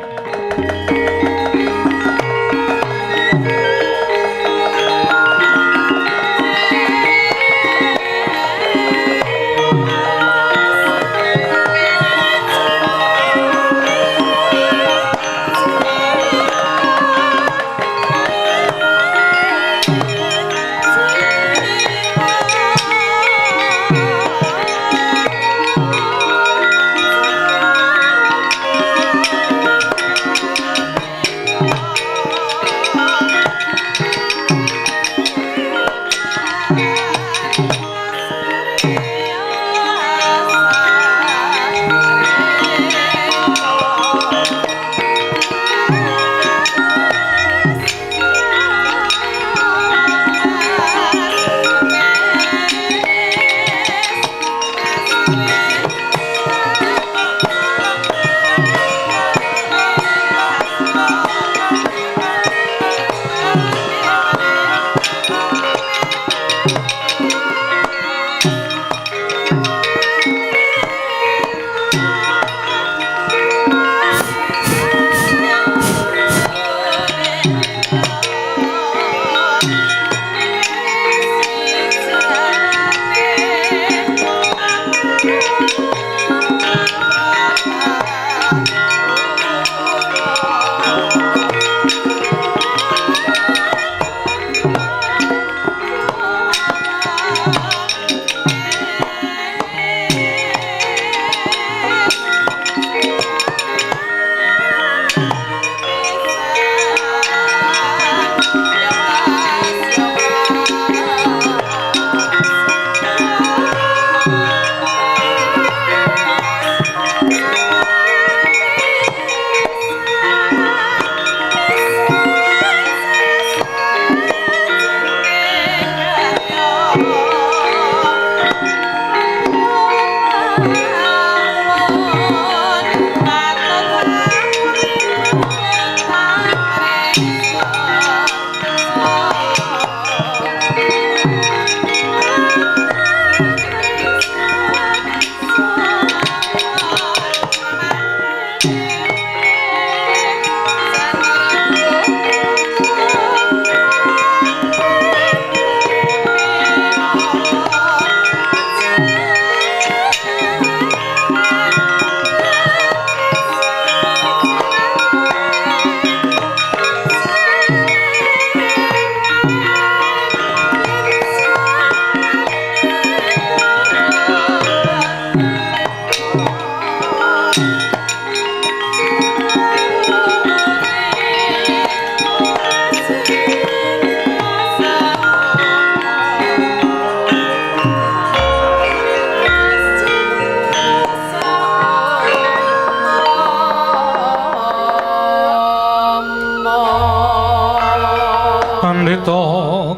Pandhita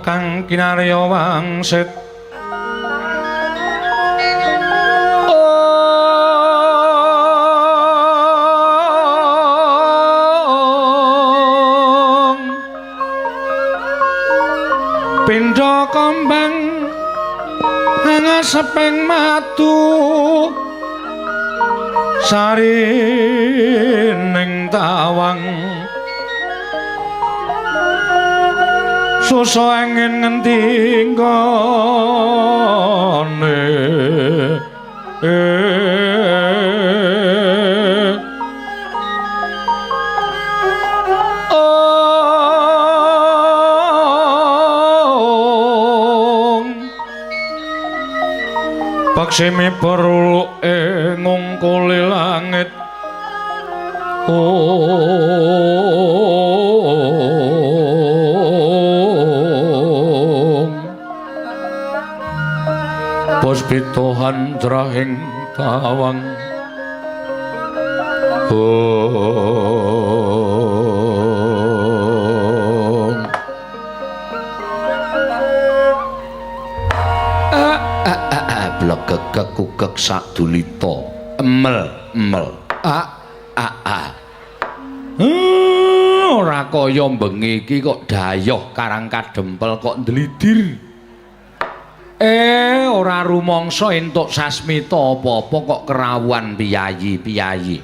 kang kinarya wangsit Pindha kembang Angaseping matu sarining tawang susa angin ngendi nggone. Paksimi peruluke ngungkuli langit. Ong Puspito handrahing tawang. Ong blegegeg kugeg sadulita emel emel a a a. Ora kaya bengi iki kok dayoh Karang Kadempel kok ndlidir. Ora rumangsa entuk sasmita apa-apa kok kerawuhan piyayi-piyayi.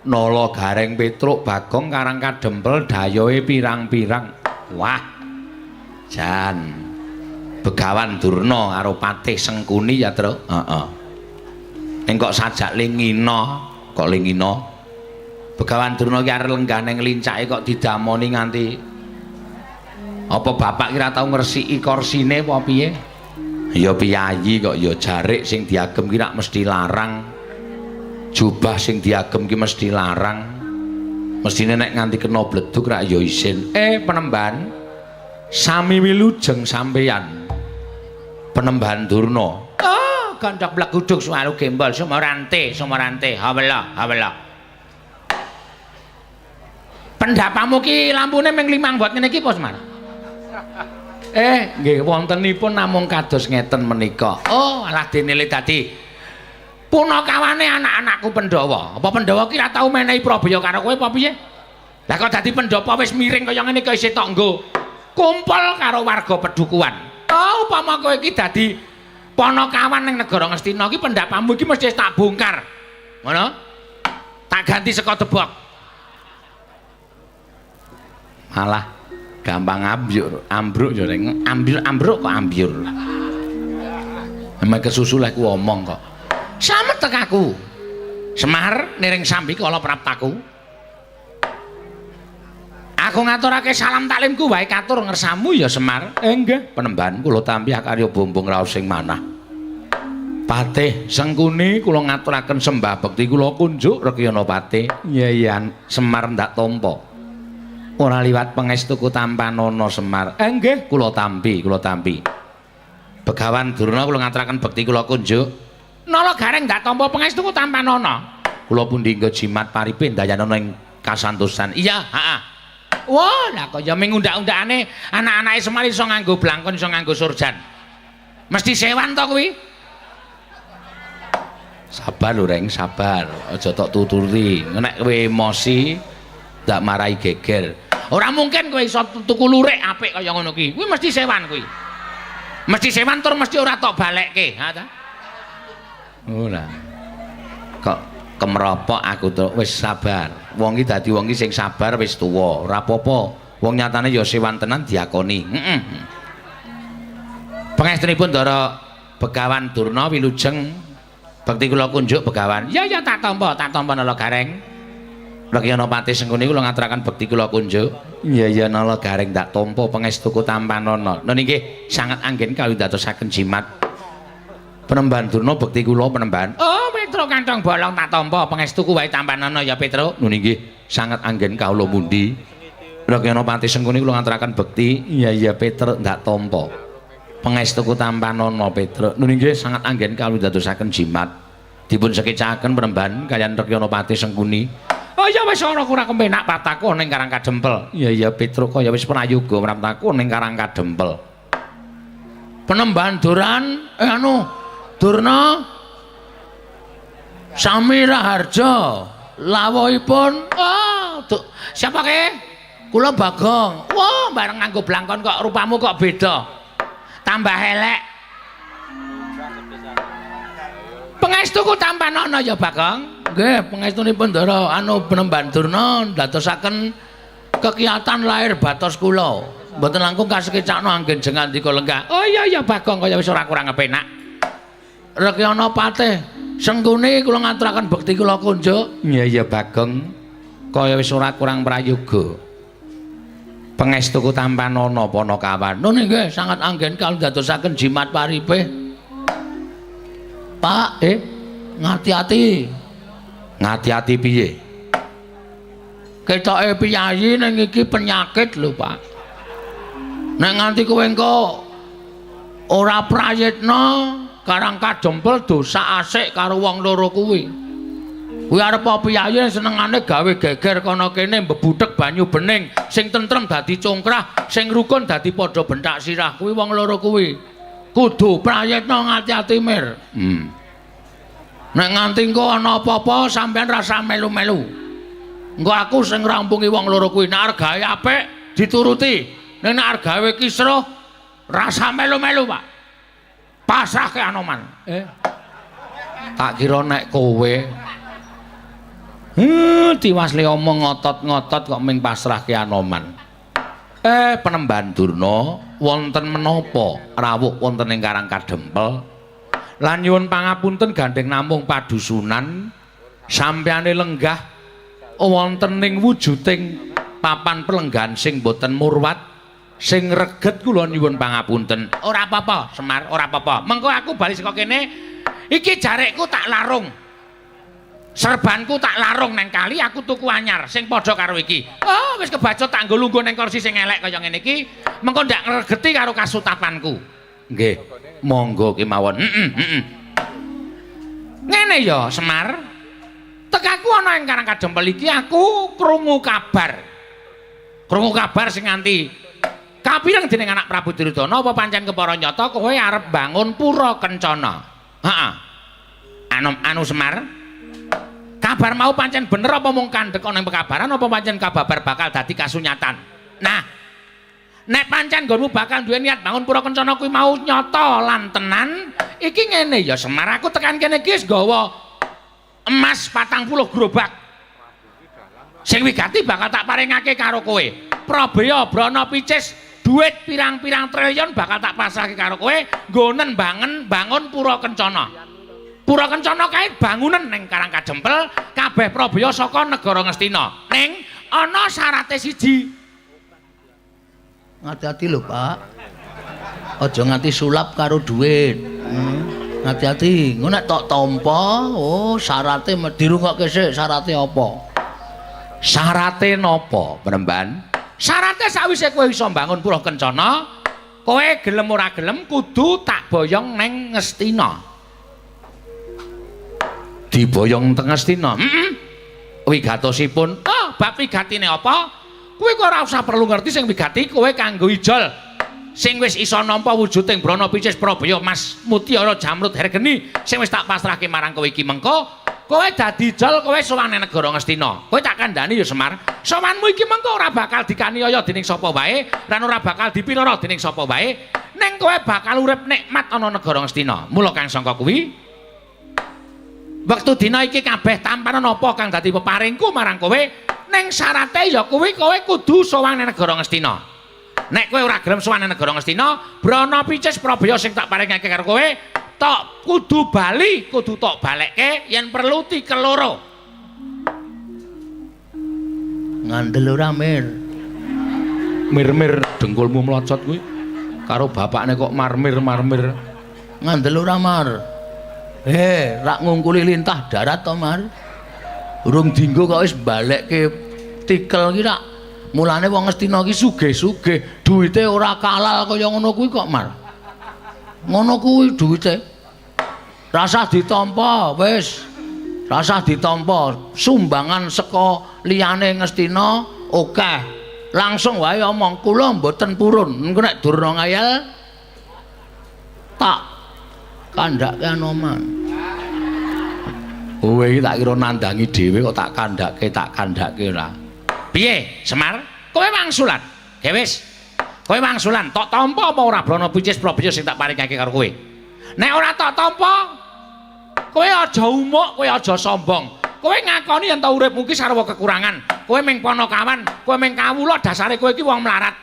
Nala Gareng Petruk Bagong Karang Kadempel dayohe pirang-pirang. Wah, jan Begawan Durna karo Patih Sengkuni ya, Truk. Heeh. Ning kok sajak lingina, kok lingina. Begawan Durna ki arep lenggah ning lincake kok didamoni nganti apa bapak kira tau ngresiki korsine apa piye? Ya piyayi kok ya jarik sing diagem ki rak mesti larang. Jubah sing diagem ki mesti larang. Mestine nek nganti kena bledug rak ya isin. Penemban sami wilujeng sampeyan. Penembahan Durna. Oh, gandhak blegudug suwaru gembol sumorante, sumorante. Hawela, hawela. Pendapamu ki lampune ming 5 watt ngene iki apa, Semar? Nggih wontenipun namung kados ngeten menika. Oh, alah dene le dadi punakawane anak-anakku Pandhawa. Apa Pandhawa ki ora tau menehi prabaya karo kowe apa piye? Lah kok dadi pendhapa wis miring kaya ngene kok isih tok nggo kumpul karo warga pedukuhan. Oh, upama kowe iki dadi panakawan ning negara Ngastina iki pendapamu iki mesti tak bongkar. Ngono? Tak ganti saka debok. Malah gampang ambyur, ambruk ya reng. Ambyur ambruk kok ambyur. Emang kesusu lek ku omong kok. Slamet tekaku. Semar niring sambi kala praptaku. Aku ngaturake salam taklimku wae katur ngersamu ya Semar. Nggih, penembahan kula tampi akarya bumbung raos sing manah. Patih Sengkuni kula ngaturaken sembah bekti kula kunjuk Rekyana Patih. Iya iya Semar ndak tampa. Ora liwat pangestuku tampanana Semar. Nggih, kula tampi, kula tampi. Begawan Durna kula ngaturaken bekti kula kunjuk. Nala Gareng ndak tampa pangestuku tampanana. Kula pundi nggo jimat paripe ndayanana ing kasantosan. Iya, heeh. Wah, lah kaya ming undak-undakane anak-anake Semar iso nganggo blangkon, iso nganggo surjan. Mesti sewan to kuwi? Sabar lho, Reng, sabar. Aja tok tuturi. Nek kowe emosi ndak marai geger. Ora mungkin kowe iso tuku lurik apik kaya ngono kuwi. Kuwi mesti sewan kuwi. Mesti sewan tur mesti ora tok balekke, ha ta? Ora. Kok kemropok aku to, wis sabar. Wong iki dadi wong iki sing sabar wis tuwa, ora apa-apa. Wong nyatane ya sewan tenan diakoni. Heeh. Pangestunipun Ndara Begawan Durna wilujeng bekti kula kunjuk Begawan. Ya ya tak tampa Nala Gareng. Rekyana Patih Sengkuni kula ngaturaken bekti kula kunjuk. Iya iya Nala Gareng tak tampa pangestuku tampanana. Nun inggih sanget anggen kawidatosaken jimat. Penembahan Durna bekti kula penembahan. Oh, Petro kantong bolong tak tampa pangestuku wae tampanana ya Petro. Nun inggih sanget anggen kawula mundi. Rekyana Patih Sengkuni kula ngaturaken bekti. Iya iya Petro ndak tampa. Pangestuku tampanana Petro. Nun inggih sanget anggen kawidatosaken jimat. Dipun sekecaken penembahan kaliyan Rekyana Patih Sengkuni. Oh ya wis ora kurang kepenak pataku ning Karang Kadempel. Iya iya Petro kaya wis prayoga praptaku ning Karang Kadempel. Penembahan Duran anu Durna Sami Raharja lawuhipun oh siapa ke? Kula Bagong. Wah, bareng nganggo blangkon kok rupamu kok beda. Tambah elek. Pangestuku tampanana ya, Bagong. Nggih, pangestunipun Ndara anu Penemban Durna ndadosaken kegiatan lahir batos kula. Mboten langkung kasekecakno anggen jeng ngandika lenggah. Oh iya iya Bagong, kaya wis ora kurang kepenak. Rekyana patih Sengkuni kula ngaturaken bekti kula kunjuk. Iya iya Bagong, kaya wis ora kurang prayoga. Pangestuku tampanana Panakawan. Nun nggih, sangat anggen kula ndadosaken jimat paripih. Pak, ngati-ati. Ngati-ati piye? Ketoke piyayi ning iki penyakit lho, Pak. Nek nganti kowe engko ora prayitna Karang Kadempel dosa asik karo wong loro kuwi. Kuwi arep piyayi senengane gawe geger kono kene, mbebuthek banyu bening, sing tentrem dadi congkrah, sing rukun dadi padha benthak sirah kuwi wong loro kuwi. Kudu prayitna ngati-ati, Mir. Nek nganti engko ana apa-apa sampean rasa melu-melu. Engko aku sing ngrampungi wong loro kuwi. Nek arep gawe apik dituruti. Nek arep gawe kisruh rasa melu-melu, Pak. Pasrahke Anoman. Tak kira nek kowe. Tiwas le omong ngotot-ngotot kok ming pasrahke Anoman. Penemban Durna, wonten menapa rawuh wonten ing Karang Kadempel? Lan nyuwun pangapunten gandheng namung padusunan sampeyane lenggah wonten ing wujuding papan pelenggahan sing boten murwat, sing reget, kula nyuwun pangapunten. Ora apa-apa, Semar, ora apa-apa. Mengko aku bali saka kene iki jarekku tak larung. Serbanku tak larung neng kali, aku tuku anyar sing padha karo iki. Oh, wis kebacut tak nggo lungguh neng kursi sing elek kaya ngene iki, mengko ndak ngregeti karo kasutapanku. Nggih, monggo kemawon. Heeh, heeh. Ngene ya, Semar. Tekaku ana ing Karang Kadempel iki aku krungu kabar. Krungu kabar sing nganti kapireng dening anak Prabu Duryudana, apa pancen kepara nyata kowe arep bangun pura kencana. Heeh. Anu anu Semar. Kabar mau pancen bener apa mung kandhek ana ing pekabaran, apa pancen kababar bakal dadi kasunyatan? Nah, nek pancen nggonmu bakal duwe niat bangun pura kencana kuwi mau nyata lan tenan, iki ngene ya Semar, aku tekan kene iki wis nggawa emas 40 gerobak. Sing wigati bakal tak paringake karo kowe. Prabaya brana picis duit pirang-pirang triliun bakal tak pasrahke karo kowe nggonen bangun bangun pura kencana. Pura Kencana kae bangunan ning Karang Kadempel kabeh prabaya saka negara Ngastina. Ning ana syarate siji. Ngati-ati lho, Pak. Aja nganti sulap karo duit. Ngati-ati, engko nek tok tampa, oh syarate dirungokke sik, syarate apa? Syarate napa, Penemban? Syarate sawise kowe iso mbangun pura kencana, kowe gelem ora gelem kudu tak boyong neng Ngastina. Diboyong teng Ngastina. Heeh. Wigatosipun, oh, bab wigatine apa? Kowe kok ora usah perlu ngerti, sing wigati kowe kanggo ijol sing wis iso nampa wujuding brana picis prabaya mas mutiara jamrud hergeni sing wis tak pasrahke marang kowe iki, mengko kowe dadi ijol, kowe sowan nang negara Ngastina. Kowe tak kandhani ya Semar, sowanmu iki mengko ora bakal dikaniaya dening sapa wae lan ora bakal dipiloro dening sapa wae, ning kowe bakal urip nikmat ana negara Ngastina. Mula kang sangka kuwi, wektu dina iki kabeh tampanan apa kang dadi peparingku marang kowe, ning syarate ya kuwi, kowe kudu sowan nang negara Ngastina. Nek kowe ora gelem sowan nang negara Ngastina, brana picis prabaya sing tak paringake karo kowe tok kudu bali, kudu tok balekke yen perlu tikel loro. Ngandel ora, Mir? Mir-mir dengkulmu mlocot kuwi. Karo bapakne kok marmir-marmir. Ngandel ora, Mar? Rak ngungkuli lintah darat to, Mar? Urung dinggo kok wis balekke tikel ki rak. Mulane wong Ngastina ki sugih-sugih, duwite ora kalal kaya ngono kuwi kok, Mar. Ngono kuwi duwite. Rasah ditampa, wis. Rasah ditampa. Sumbangan saka liyane Ngastina akeh. Langsung wae omong kula mboten purun. Engko nek Durna ngayal tak kandhake Anoman. Kowe iki tak kira nandangi dhewe kok tak kandhake ora. Piye, Semar? Kowe wangsulan. Ge wis. Kowe wangsulan, tok tampa apa ora brana picis prabaya sing tak paringake karo kowe? Nek ora tok tampa, Kowe aja umuk, kowe aja sombong. Kowe ngakoni yen ta uripmu ki sarwa kekurangan. Kowe ming panakawan, kowe ming kawula, dasare kowe iki wong mlarat.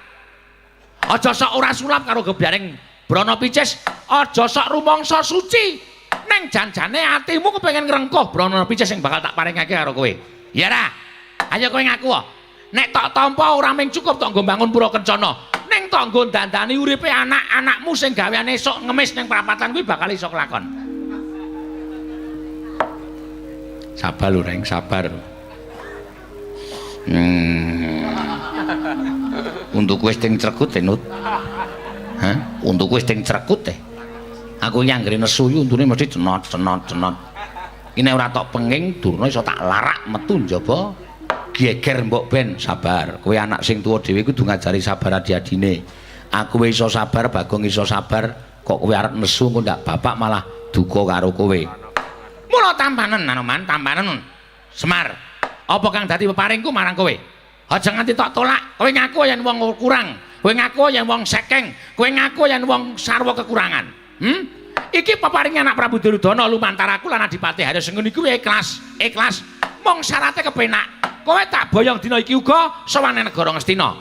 Aja sok ora sulap karo gebyaring Brana Picis, aja sok rumangsa suci. Neng janjane atimu kepengin ngrengkuh Brana Picis sing bakal tak paringake karo kowe. Ya ra? Ayo kowe ngaku. Nek tok tampa ora mung cukup tok nggo bangun pura kencana, ning tok nggo dandani uripe anak-anakmu sing gaweane esuk ngemis ning prapatan kuwi bakal iso kelakon. Sabar lho, Reng, sabar. Untuku wis ting crekut e, Nut. Hah? Untuku wis ting crekut e. Aku iki anggere nesu iki untune mesti cenot cenot cenot. Iki nek ora tok penging Durna iso tak larak metu njaba. Geger mbok ben sabar. Kowe anak sing tuwa dhewe kudu ngajari sabar adi-adine. Aku iso sabar, Bagong iso sabar, kok kowe arep nesu engko ndak bapak malah duka karo kowe. Mula tampanen Anoman, tampanen. Semar, apa kang dadi peparingku marang kowe? Aja nganti tok tolak. Kowe ngaku yen wong kurang, kowe ngaku yen wong sekeng, kowe ngaku yen wong sarwa kekurangan. Iki peparinge anak Prabu Duryudana lumantar aku lan Adipati Harya Sengkuni kuwi ikhlas, ikhlas. Mung syarate kepenak. Kowe tak boyong dina iki uga sowan nang negara Ngastina.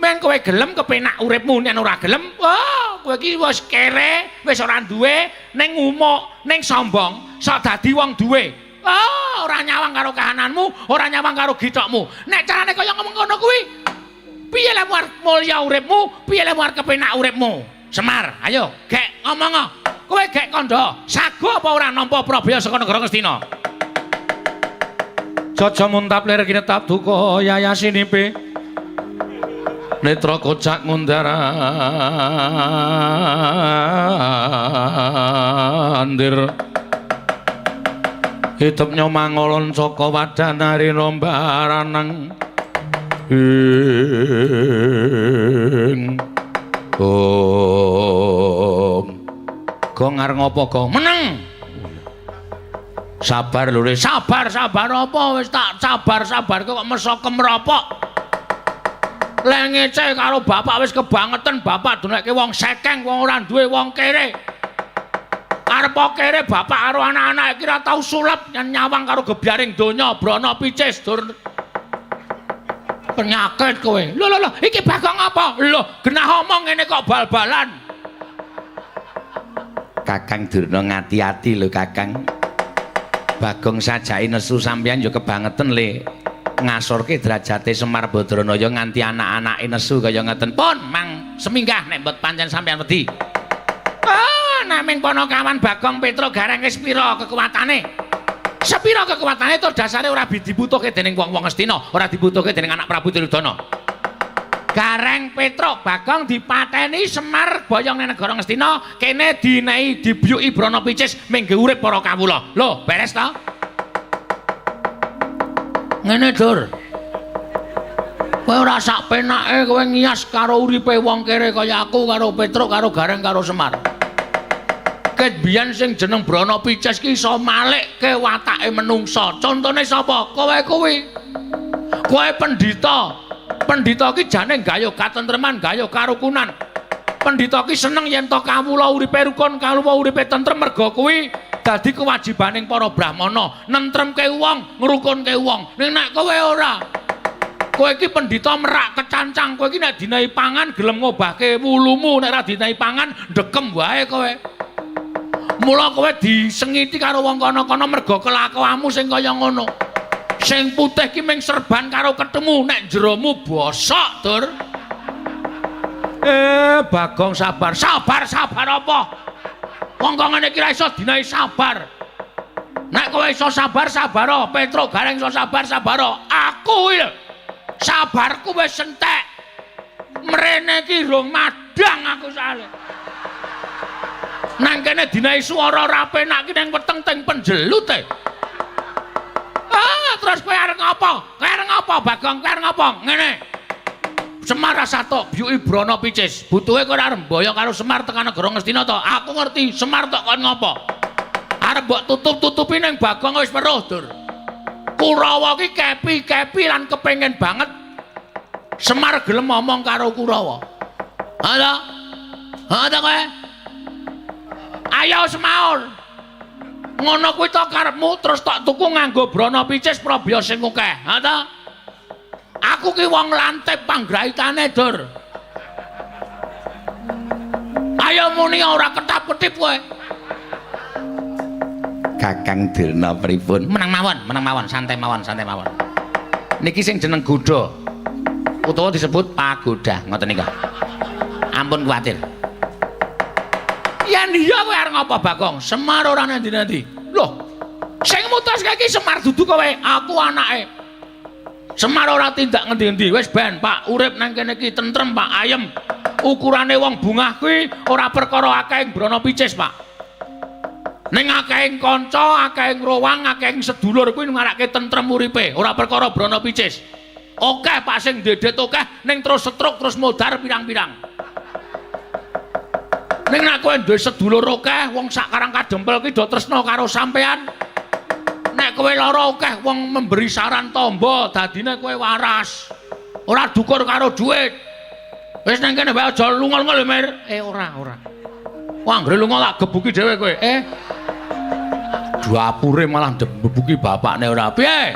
Men kowe gelem kepenak uripmu, nek ora gelem, wah, kowe iki wis kere, wis ora duwe, ning ngumuk, ning sombong, sok dadi wong duwe. Ah, ora nyawang karo kahananmu, ora nyawang karo githokmu. Nek carane kaya ngomong ngono kuwi, piye lek mulya uripmu, piye lek arep kepenak uripmu? Semar, ayo, gek ngomong. Kowe gek kandha, sago apa ora nampa prabaya saka negara Ngastina? Jaja muntap lir kinetap duka yayasinipe. Netra kocak ngundar andir. Hitep nyomangolon saka wadanari rombaraneng ing om. Gong arep ngopo gong? Meneng. Sabar lho, Le. Sabar, sabar apa wis tak sabar-sabar kok meso kemropok. Le ngece karo bapak wis kebangetan, bapak dunekke wong sekeng, wong ora duwe, wong kere. Arep kere bapak karo anak-anak iki ora tau sulap nyawang karo gebyaring donya, Brana Picis dur. Penyakit kowe. Lho lho lho, iki Bagong apa? Lho, genah omong ngene kok bal-balan. Kakang Durna ngati-ati lho, Kakang. Bagong sajake nesu sampeyan ya kebangetan le. Ngasorke derajate Semar Badranaya nganti anak-anake nesu kaya ngeten. Pun mang seminggah nek mbet pancen sampeyan wedi. Ah, nek ming panakawan Bagong Petruk Gareng wis pira kekuatane? Sepira kekuatane tur dasare ora dibutuhke dening wong-wong Ngastina, ora dibutuhke dening anak Prabu Duryudana. Gareng Petruk Bagong dipateni Semar boyong nang negara Ngastina, kene dinehi dibiyuki Brana Picis mingge urip para kawula. Lho, beres ta? Ngene, Dur. Kowe ora sak penake kowe ngias karo uripe wong kere kaya aku karo Petruk karo Gareng karo Semar. Ket biyen sing jeneng Brana Picis ki iso malikke watake menungsa. Contone sapa? Kowe kuwi. Kowe pendhita. Pendhita ki jane gayuh katentreman, gayuh karukunan. Pendhita ki seneng yen to kawula uripe rukun, kawula uripe tentrem merga kuwi dadi kewajibaning para brahmana nentremke wong, ngrukunke wong. Ning nek kowe ora, kowe iki pendhita merak kecancang, kowe iki nek dinehi pangan gelem ngobahke wulumu, nek ora dinehi pangan ndekem wae kowe. Mula kowe disengiti karo wong kono-kono merga kelakuanmu sing kaya ngono. Sing putih ki ming serban karo ketemu, nek jeromu bosok, Dur. Bagong sabar. Sabar, sabar apa? Wong kok ngene iki ra iso dinahi sabar. Nek kowe iso sabar, sabar. Petruk Gareng iso sabar, sabar. Aku iki lho. Sabarku wis entek. Mrene iki rong madang aku soalé. Nang kene dinahi swara ora penak ki nang weteng teng penjelut e. Ah, terus kowe arep ngopo? Kowe arep ngopo, Bagong? Kowe arep ngopo? Ngene. Semar rasa tok biyuki Brana Picis. Butuhe kowe arep mboyong karo Semar tekan negara Ngastina to? Aku ngerti Semar tok kon ngopo. Arep mbok tutup-tutupi ning Bagong wis weruh, Dur. Kurawa ki kepi-kepi lan kepengin banget Semar gelem ngomong karo Kurawa. Ha ta? Ha ta kowe? Ayo semaur. Ngono kuwi to karepmu terus tak tuku nganggo brana picis probya sing akeh. Ha ta? Aku ki wong lantip panggraitane, Dur. Ayo muni ora ketap-ketip kowe. Kakang Durna pripun? Menang mawon, santai mawon, santai mawon. Niki sing jeneng godha utawa disebut pagoda, ngoten nika. Ampun kuwatir. Yen iya kowe arep ngapa Bagong? Semar ora nanti-nanti. Loh, sing mutuske iki Semar dudu kowe, aku anake. Semar ora tindak ngendi-endi. Wis ben, Pak, urip nang kene iki tentrem, Pak, ayem. Ukurane wong bungah kuwi ora perkara akeh brana picis, Pak. Ning akehing kanca, akehing rowang, akehing sedulur kuwi ngarake tentrem uripe, ora perkara brana picis. Akeh Pak sing dedet akeh ning terus stroke terus modar pirang-pirang. Ning nek kowe duwe sedulur akeh, wong sak Karang Kadempel ki do tresna karo sampean. Nek kowe lara akeh wong memberi saran tamba, dadine kowe waras. Ora dukur karo dhuwit. Wis nang kene wae aja lunga-lunga lho, Mir. Ora, ora. Wah, anggere lunga tak gebuki dhewe kowe. Dapure malah ngebuki bapakne ora. Piye?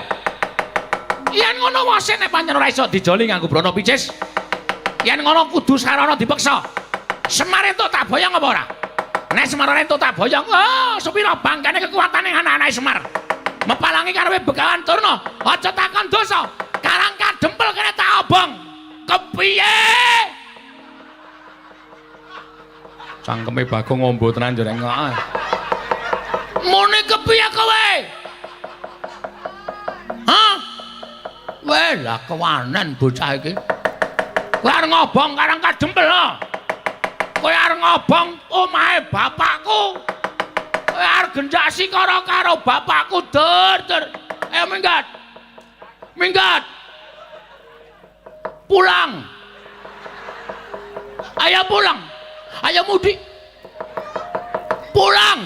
Yen ngono wase nek pancen ora iso dijoli nganggo brana picis. Yen ngono kudu sarana dipeksa. Semar entuk tak boyong apa ora? Nek Semar ora entuk tak boyong, oh, sepira bangkane kekuatane anak-anake Semar. Mepalangi karepe Begawan Durna, aja takon dosa. Karang Kadempel kene tak obong. Kepiye? Cangkeme Bagong ngombo tenan jare ngok. Muni kepiye kowe? Hah? Weh, lah kewanen bocah iki. Kowe arep ngobong Karang Kadempel lho. Kowe arep ngobong omahe bapakku. Kowe arep genjak sikara karo bapakku, Dur, Dur. Ayo minggat. Minggat. Pulang. Ayo pulang. Ayo mudik. Pulang.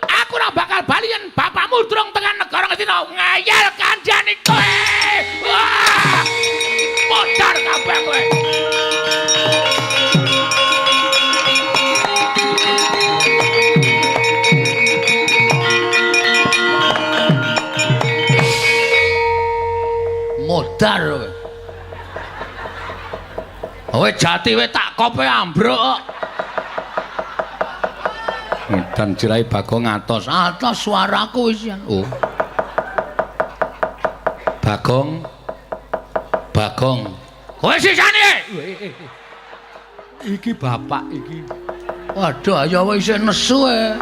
Aku ora bakal bali yen bapakmu durung tekan negara Ngastina. Ngeyel kandhane kowe. Wah! Modar kabeh kowe. Modar kowe. Kowe jati kowe tak kope ambruk kok. Dan jirai Bagong atos. Atos suaraku wis. Oh. Bagong. Bagong. Kowe sisane. Iki bapak iki. Waduh, ayo wis nesu e.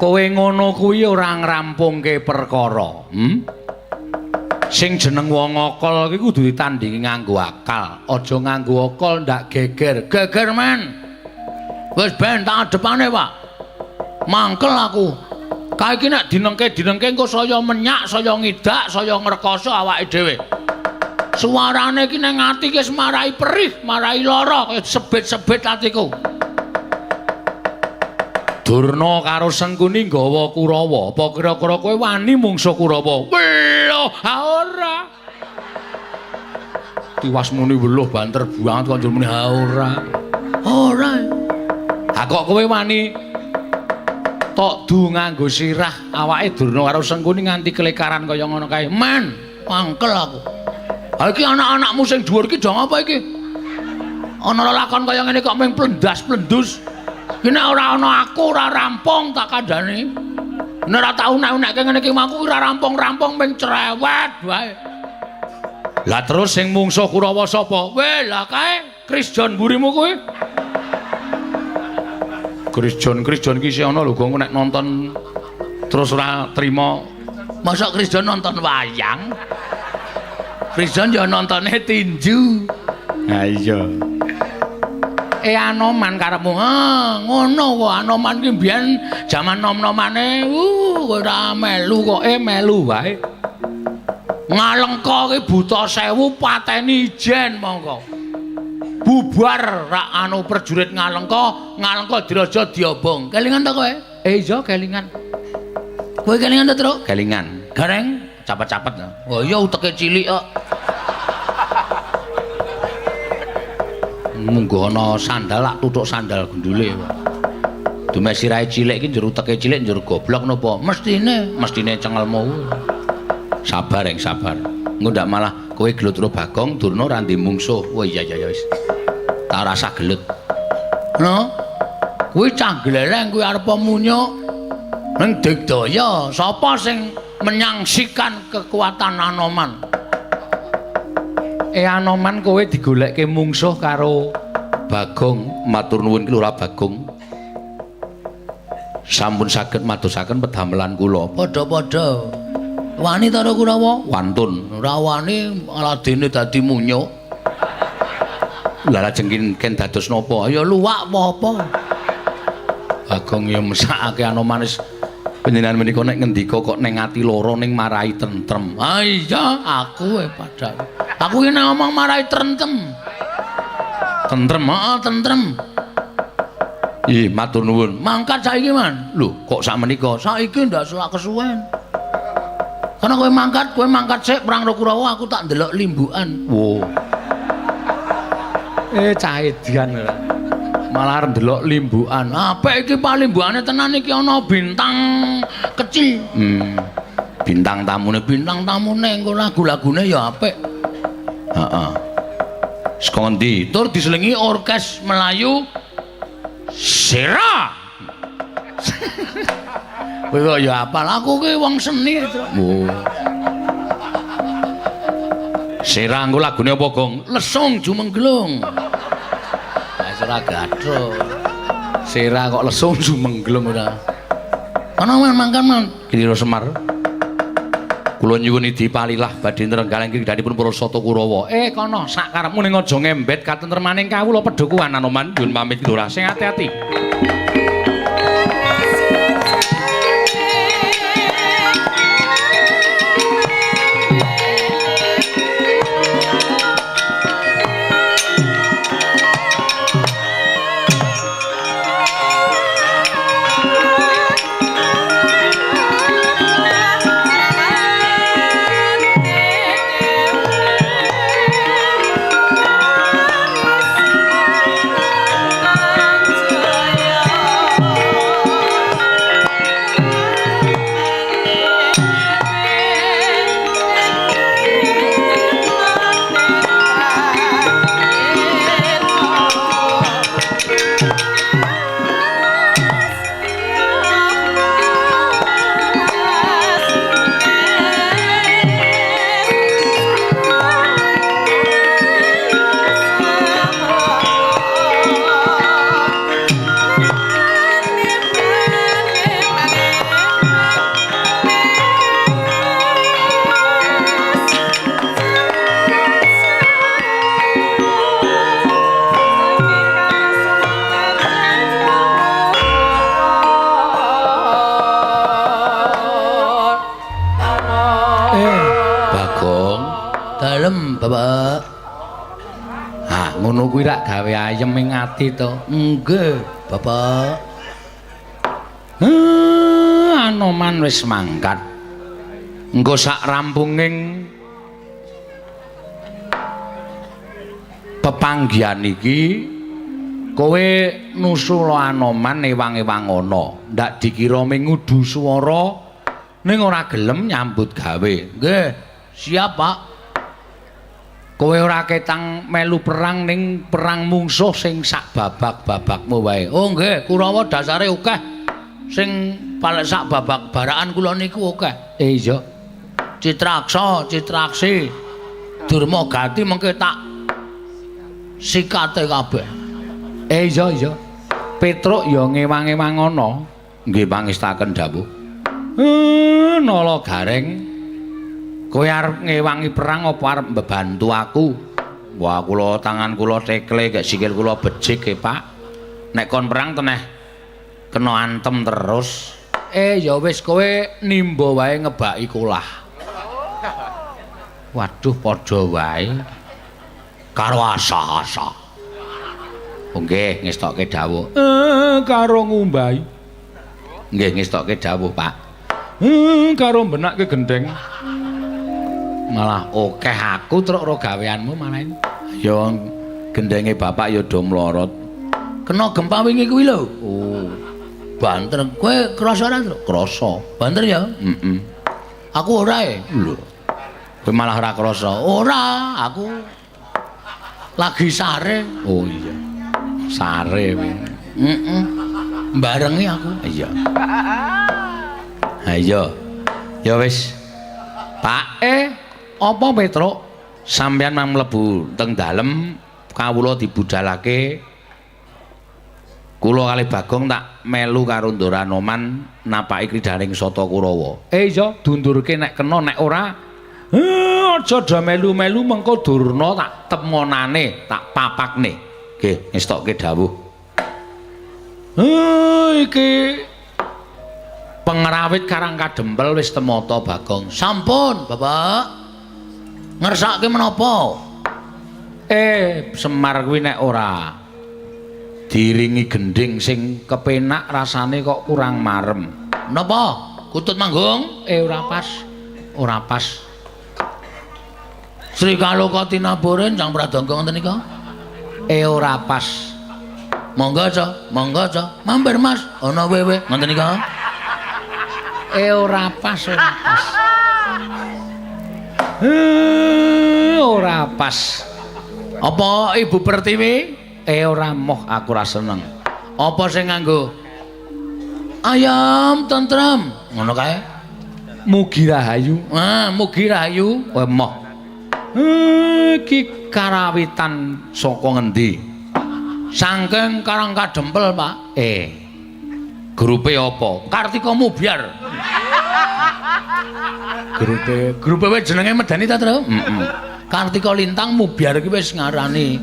Kowe ngono kuwi ora ngrampungke perkara, Sing jeneng wong akal iki kudu ditandingi nganggo akal. Aja nganggo akal ndak geger. Geger men. Wis ben tak adepane, Pak. Mangkel aku. Kae iki nek dinengke-dinengke engko saya menyak, saya ngidak, saya ngrekoso awake dhewe. Suarane iki nang ati ki wis marai perih, marai lara, kaya sebet-sebet atiku. Durna karo Sengkuni nggawa Kurawa. Apa kira-kira kowe wani mungsuh Kurawa? Weluh, ha ora. Tiwas muni weluh banter banget kok njur muni ha ora. Ora. Ha kok kowe wani tok du nganggo sirah awake Durna karo Sengkuni nganti kelekaran kaya ngono kae. Men, mangkel aku. Ha iki anak-anakmu sing dhuwur iki do ngapa iki? Ana lelakon kaya ngene kok mung plendas-plendus. Iki nek ora ana aku ora rampung tak kandhani. Nek ora tau unek-unekke ngene iki aku ora rampung-rampung mung cerewet wae. Lah terus sing mungsuh Kurawa sapa? Weh, lah kae Krisjon mburimu kuwi. Krisjon ki isih ana lho, gong nek nonton terus ora trima. Mosok Krisjon nonton wayang? Krisjon ya nontone tinju. Ha iya. Anoman karepmu. Ah, ngono kok Anoman ki mbiyen jaman nom-nomane ora melu kok melu wae. Ngalengka ki buta sewu pateni ijen mongko. Bubar rak anu prajurit Ngalengka, Ngalengka diraja diobong. Kelingan ta kowe? Iya kelingan. Kowe kelingan ta, Truk? Kelingan. Gareng capet-capet. Oh iya uteke cilik kok. Munggo ana sandal lak tutuk sandal gendule. Dumeh sirahe cilik iki njur uteke cilik njur goblok napa? Mestine, mestine cengelmu. Sabar eng sabar. Engko ndak malah kowe gelut karo Bagong Durna ora ndek mungsuh. Oh iya iya wis. Tak rasah gelut. No? Kuwi cah gleleng kuwi arep munyuk ning digdaya. Sapa sing menyangsikan kekuatan Anoman? Anoman kowe digolekke mungsuh karo Bagong. Matur nuwun ki Lurah Bagong. Sampun saged madosaken pedamelan kula. Padha-padha. Wani ta Kurawa? Wantun. Ora wani aladene dadi munyuk. Lah lajeng ken dados napa? Ya luwak apa-apa. Bagong ya mesakake Anoman wis panjenengan menika nek ngendika kok ning ati lara ning marai tentrem. Ah iya, aku e padha. Aku iki nek ngomong marai tentrem. Tentrem, heeh, tentrem. Ih, matur nuwun. Mangkat saiki, Man. Lho, kok sak menika? Saiki ndak selak kesuwen. Karena kowe mangkat sik perang karo Kurawa, aku tak ndelok limbukan. Wo. Cah edan ora. Malah ndelok limbukan. Apik iki Pak limbukane tenan iki ana bintang kecil. Bintang tamune engko lagu-lagune ya apik. Heeh. Saka ngendi? Tur diselingi orkes Melayu Sera. Kowe kok ya apal aku ki wong seni. Oh. Sera engko lagune apa, Gong? Lesung jumengglung. Lah ora gathuk. Sera kok lesung jumengglung ora. Ana man mangkan man. Kirira Semar. Kula nyuwun idi palilah badhe nrenggaling kidhanipun para sata Kurawa. Kono sak karepmu ning aja ngembet katentremaning kawula pedhukuhan Anoman. Nyuwun pamit Lurah sing ati-ati. Bapak. Ha, ngono kuwi rak gawe ayem ing ati to. Nggih, Bapak. Anoman wis mangkat. Engko sak rampunging pepanggihan iki kowe nusula Anoman ewang-ewang ana. Ndak dikira mengudu swara ning ora gelem nyambut gawe. Nggih, siap, Pak. Kowe ora ketang melu perang ning perang mungsuh sing sak babak-babakmu wae. Oh nggih, Kurawa dasare akeh. Sing palek sak babak barakan kula niku akeh. Iya. Citraksa, Citraksi, Durma Gati mengke tak sikate kabeh. Iya iya. Petruk ya ngewang-ewang ana. Nggih pangestaken dawuh. Nala Gareng. Kowe arep ngewangi perang apa arep mbebantu aku? Wah, kula tangan kula tekle, gek sikil kula becik e, Pak. Nek kon perang teneh kena antem terus. Ya wis kowe nimba wae ngebaki kolah. Waduh, padha wae. Karo asah-asah. Oh nggih, ngestokke dawuh. Karo ngumbahi. Nggih, ngestokke dawuh, Pak. Karo mbenakke gendeng. Malah okeh aku truk ro gaweanmu malah. Ya gendenge bapak ya do mlorot. Kena gempa wingi kuwi lho. Oh. Banter. Kowe krasa ora, Truk? Krasa. Banter ya? Heeh. Aku ora e. Lho. Kowe malah ora krasa. Ora, aku lagi sare. Oh iya. Sare kowe. Heeh. Barengi aku. Iya. Ha iya. Ya wis. Pak, apa Petruk? Sampeyan mang mlebu teng dalem kawula dibudalake. Kula kalih Bagong tak melu karo Ndara Anoman napaki kridaning Sata Kurawa. Iya, dundurke nek kena, nek ora aja do melu-melu mengko Durna tak temonane, tak papakne. Nggih, ngestokke dawuh. Iki pengrawit Karang Kadempel wis temata Bagong. Sampun, Bapak. Ngersake menapa? Semar kuwi nek ora diringi gendhing sing kepenak rasane kok kurang marem. Napa? Kutut manggung? Ora pas. Ora pas. Sri Kaloka tinaburin Sang Pradangga ngoten nika? Ora pas. Monggo, Ca. Monggo, Ca. Mampir, Mas. Ana wewe ngoten nika? Ora pas, ora pas. Ora pas. Apa Ibu Pertiwi? Ora moh, aku ora seneng. Apa sing nganggo ayam tentrem ngono kae? Mugi rahayu. Ah, mugi rahayu. Oh, moh. Iki karawitan saka ngendi? Saking Karang Kadempel, Pak. Grupe apa? Kartika Mubyar. Grupe Grupe wis jenenge medeni ta, Tru? Heeh. Kartika Lintang Mubyar iki wis ngarani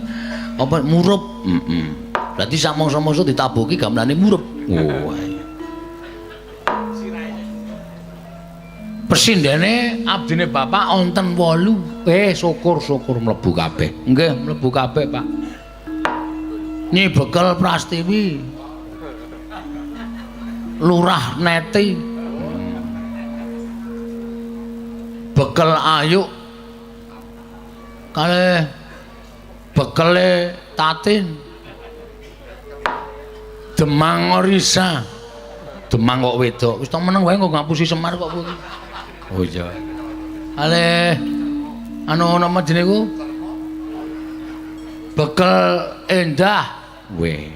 apa murup. Heeh. Berarti sak mangsa-mangsa ditabuki gamelane murup. Oh. Iya. Pesindene abdine bapak wonten 8. Syukur-syukur mlebu kabeh. Nggih, mlebu kabeh, Pak. Nyi Bekel Prastiwi. Lurah Neti. Bekel Ayu. Kalih bekele Tatin. Demang Orisa. Demang kok wedok. Wis to meneng wae kok ngapusi Semar kok kowe iki. Oh iya. Kalih anu napa jenenge ku? Bekel Endah. Weh.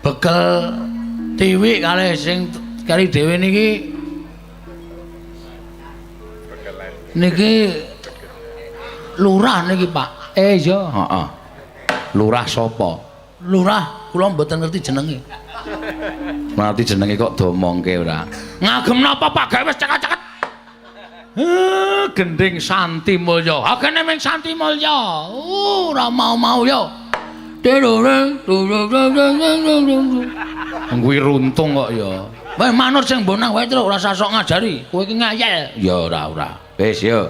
Bekel Tiwi kalih sing kali dhewe niki. Niki lurah niki, Pak. Iya, heeh. Lurah sapa? Lurah kula mboten ngerti jenenge. Ngerti jenenge kok domongke ora? Ngagem napa Pak gawe wis ceket-ceket. Gending Santi Mulya. Ha kene ming Santi Mulya. Ora mau-mau ya. Kuwi runtung kok ya. Weh manut sing bonang wae Truk, ora sasok ngajari. Kowe iki ngayal. Ya ora ora. Wis ya.